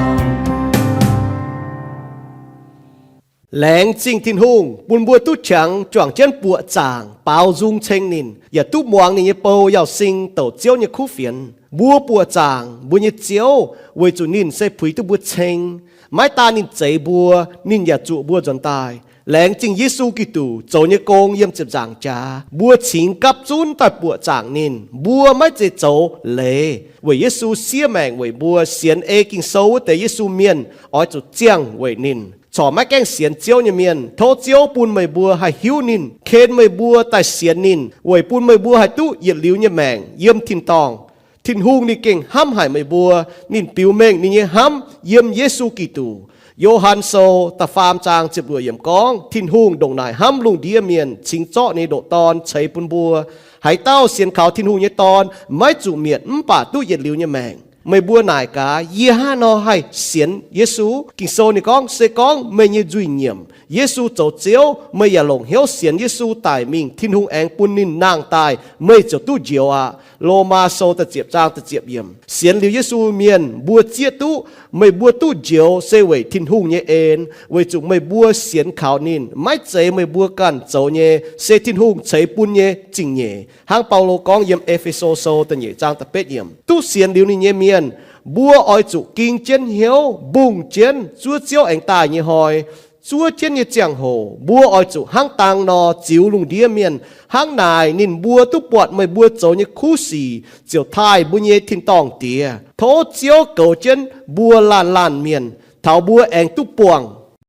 Laengz zingh Tin-Hungh bun mbuo duqv qangx juangc jienv buoqc zaangc baaux nzung ceng ninh, yaac duqv muangx ninh nyei bou yauz sing douc Ziouv nyei kuv fienx. Mbuo buoqc zaangc mbuo nyei Ziouv weic zuqc ninh se puix duqv mbuo ceng. Maiv daan ninh zeix mbuo, ninh yaac zuoqc mbuo nzuonx daaih. Laengz zingh Yesu Giduc zoux nyei gong yiem ziepc nzaangc jaax, mbuo cingx gapv zunv daaih buoqc zaangc ninh. Mbuo maiv zeiz zoux leiz, weic Yesu siev maengc weic mbuo. Sienx ei Ging-Sou wuov deix Yesu mienh oix zuqc ziangh weic ninh. Corc maiv gaengh sienx Ziouv nyei mienh, tov Ziouv bun meih mbuo haih hiuv ninh, ken meih mbuo daaih sienx ninh, weic bun meih mbuo haih duqv yietc liuz nyei maengc yiem tin-dorngh. Tin-Hungh ninh gengh hnamv haic meih mbuo. Ninh biux mengh ninh nyei hnamv yiem Yesu Giduc. Yo^han Sou da'faam zaang ziepc luoqc yiemc gorngv, Tin-Hungh ndongc naaic hnamv lungh ndiev mienh, cingx zorqv ninh nyei ndoqc Dorn ceix bun mbuo. Haaix dauh sienx kaux Tin-Hungh nyei Dorn maiv zuqc mietc mv baac duqv yietc liuz nyei maengc. Meih mbuo naaic gaax, yie hnangv haaix nor haih sienx Yesu? Ging-Sou ninh gorngv, se gorngv meih nyei nzuih nyiemc Yesu zoux Ziouv, meih yaac longc hnyouv sienx Yesu daic mingh, Tin-Hungh aengx bun ninh nangh daaih, meih ziouc duqv njoux aqv. Lomaa Sou da'ziepc zaang da'ziepc yiemc. Sienx liuz Yesu mienh mbuo zieqv duqv, meih mbuo duqv njoux se weic Tin-Hungh nyei en, weic zuqc meih mbuo sienx kaux ninh. Maiv zeiz meih mbuo ganh zoux nyei, se Tin-Hungh ceix bun nyei zingh nyeic. Hnangv Baulo gorngv yiem E^fe^so Sou da'nyeic zaang da'betv yiemc, duqv sienx liuz ninh nyei mienh, mbuo oix zuqc ging jienv hnyouv mbungh jienv zuov Ziouv aengx daaih nyei hnoi, zuov jienv nyei ziangh hoc, mbuo oix zuqc hnangv dang nor ziux lungh ndiev mienh. Hnangv naaic ninh mbuo duqv buatc meih mbuo zoux nyei kuv sic, ziouc taaih mbuo nyei tin-dorngh Diex. Tov Ziouv goux jienv mbuo laanh laanh mienh, taux mbuo aengx duqv buangh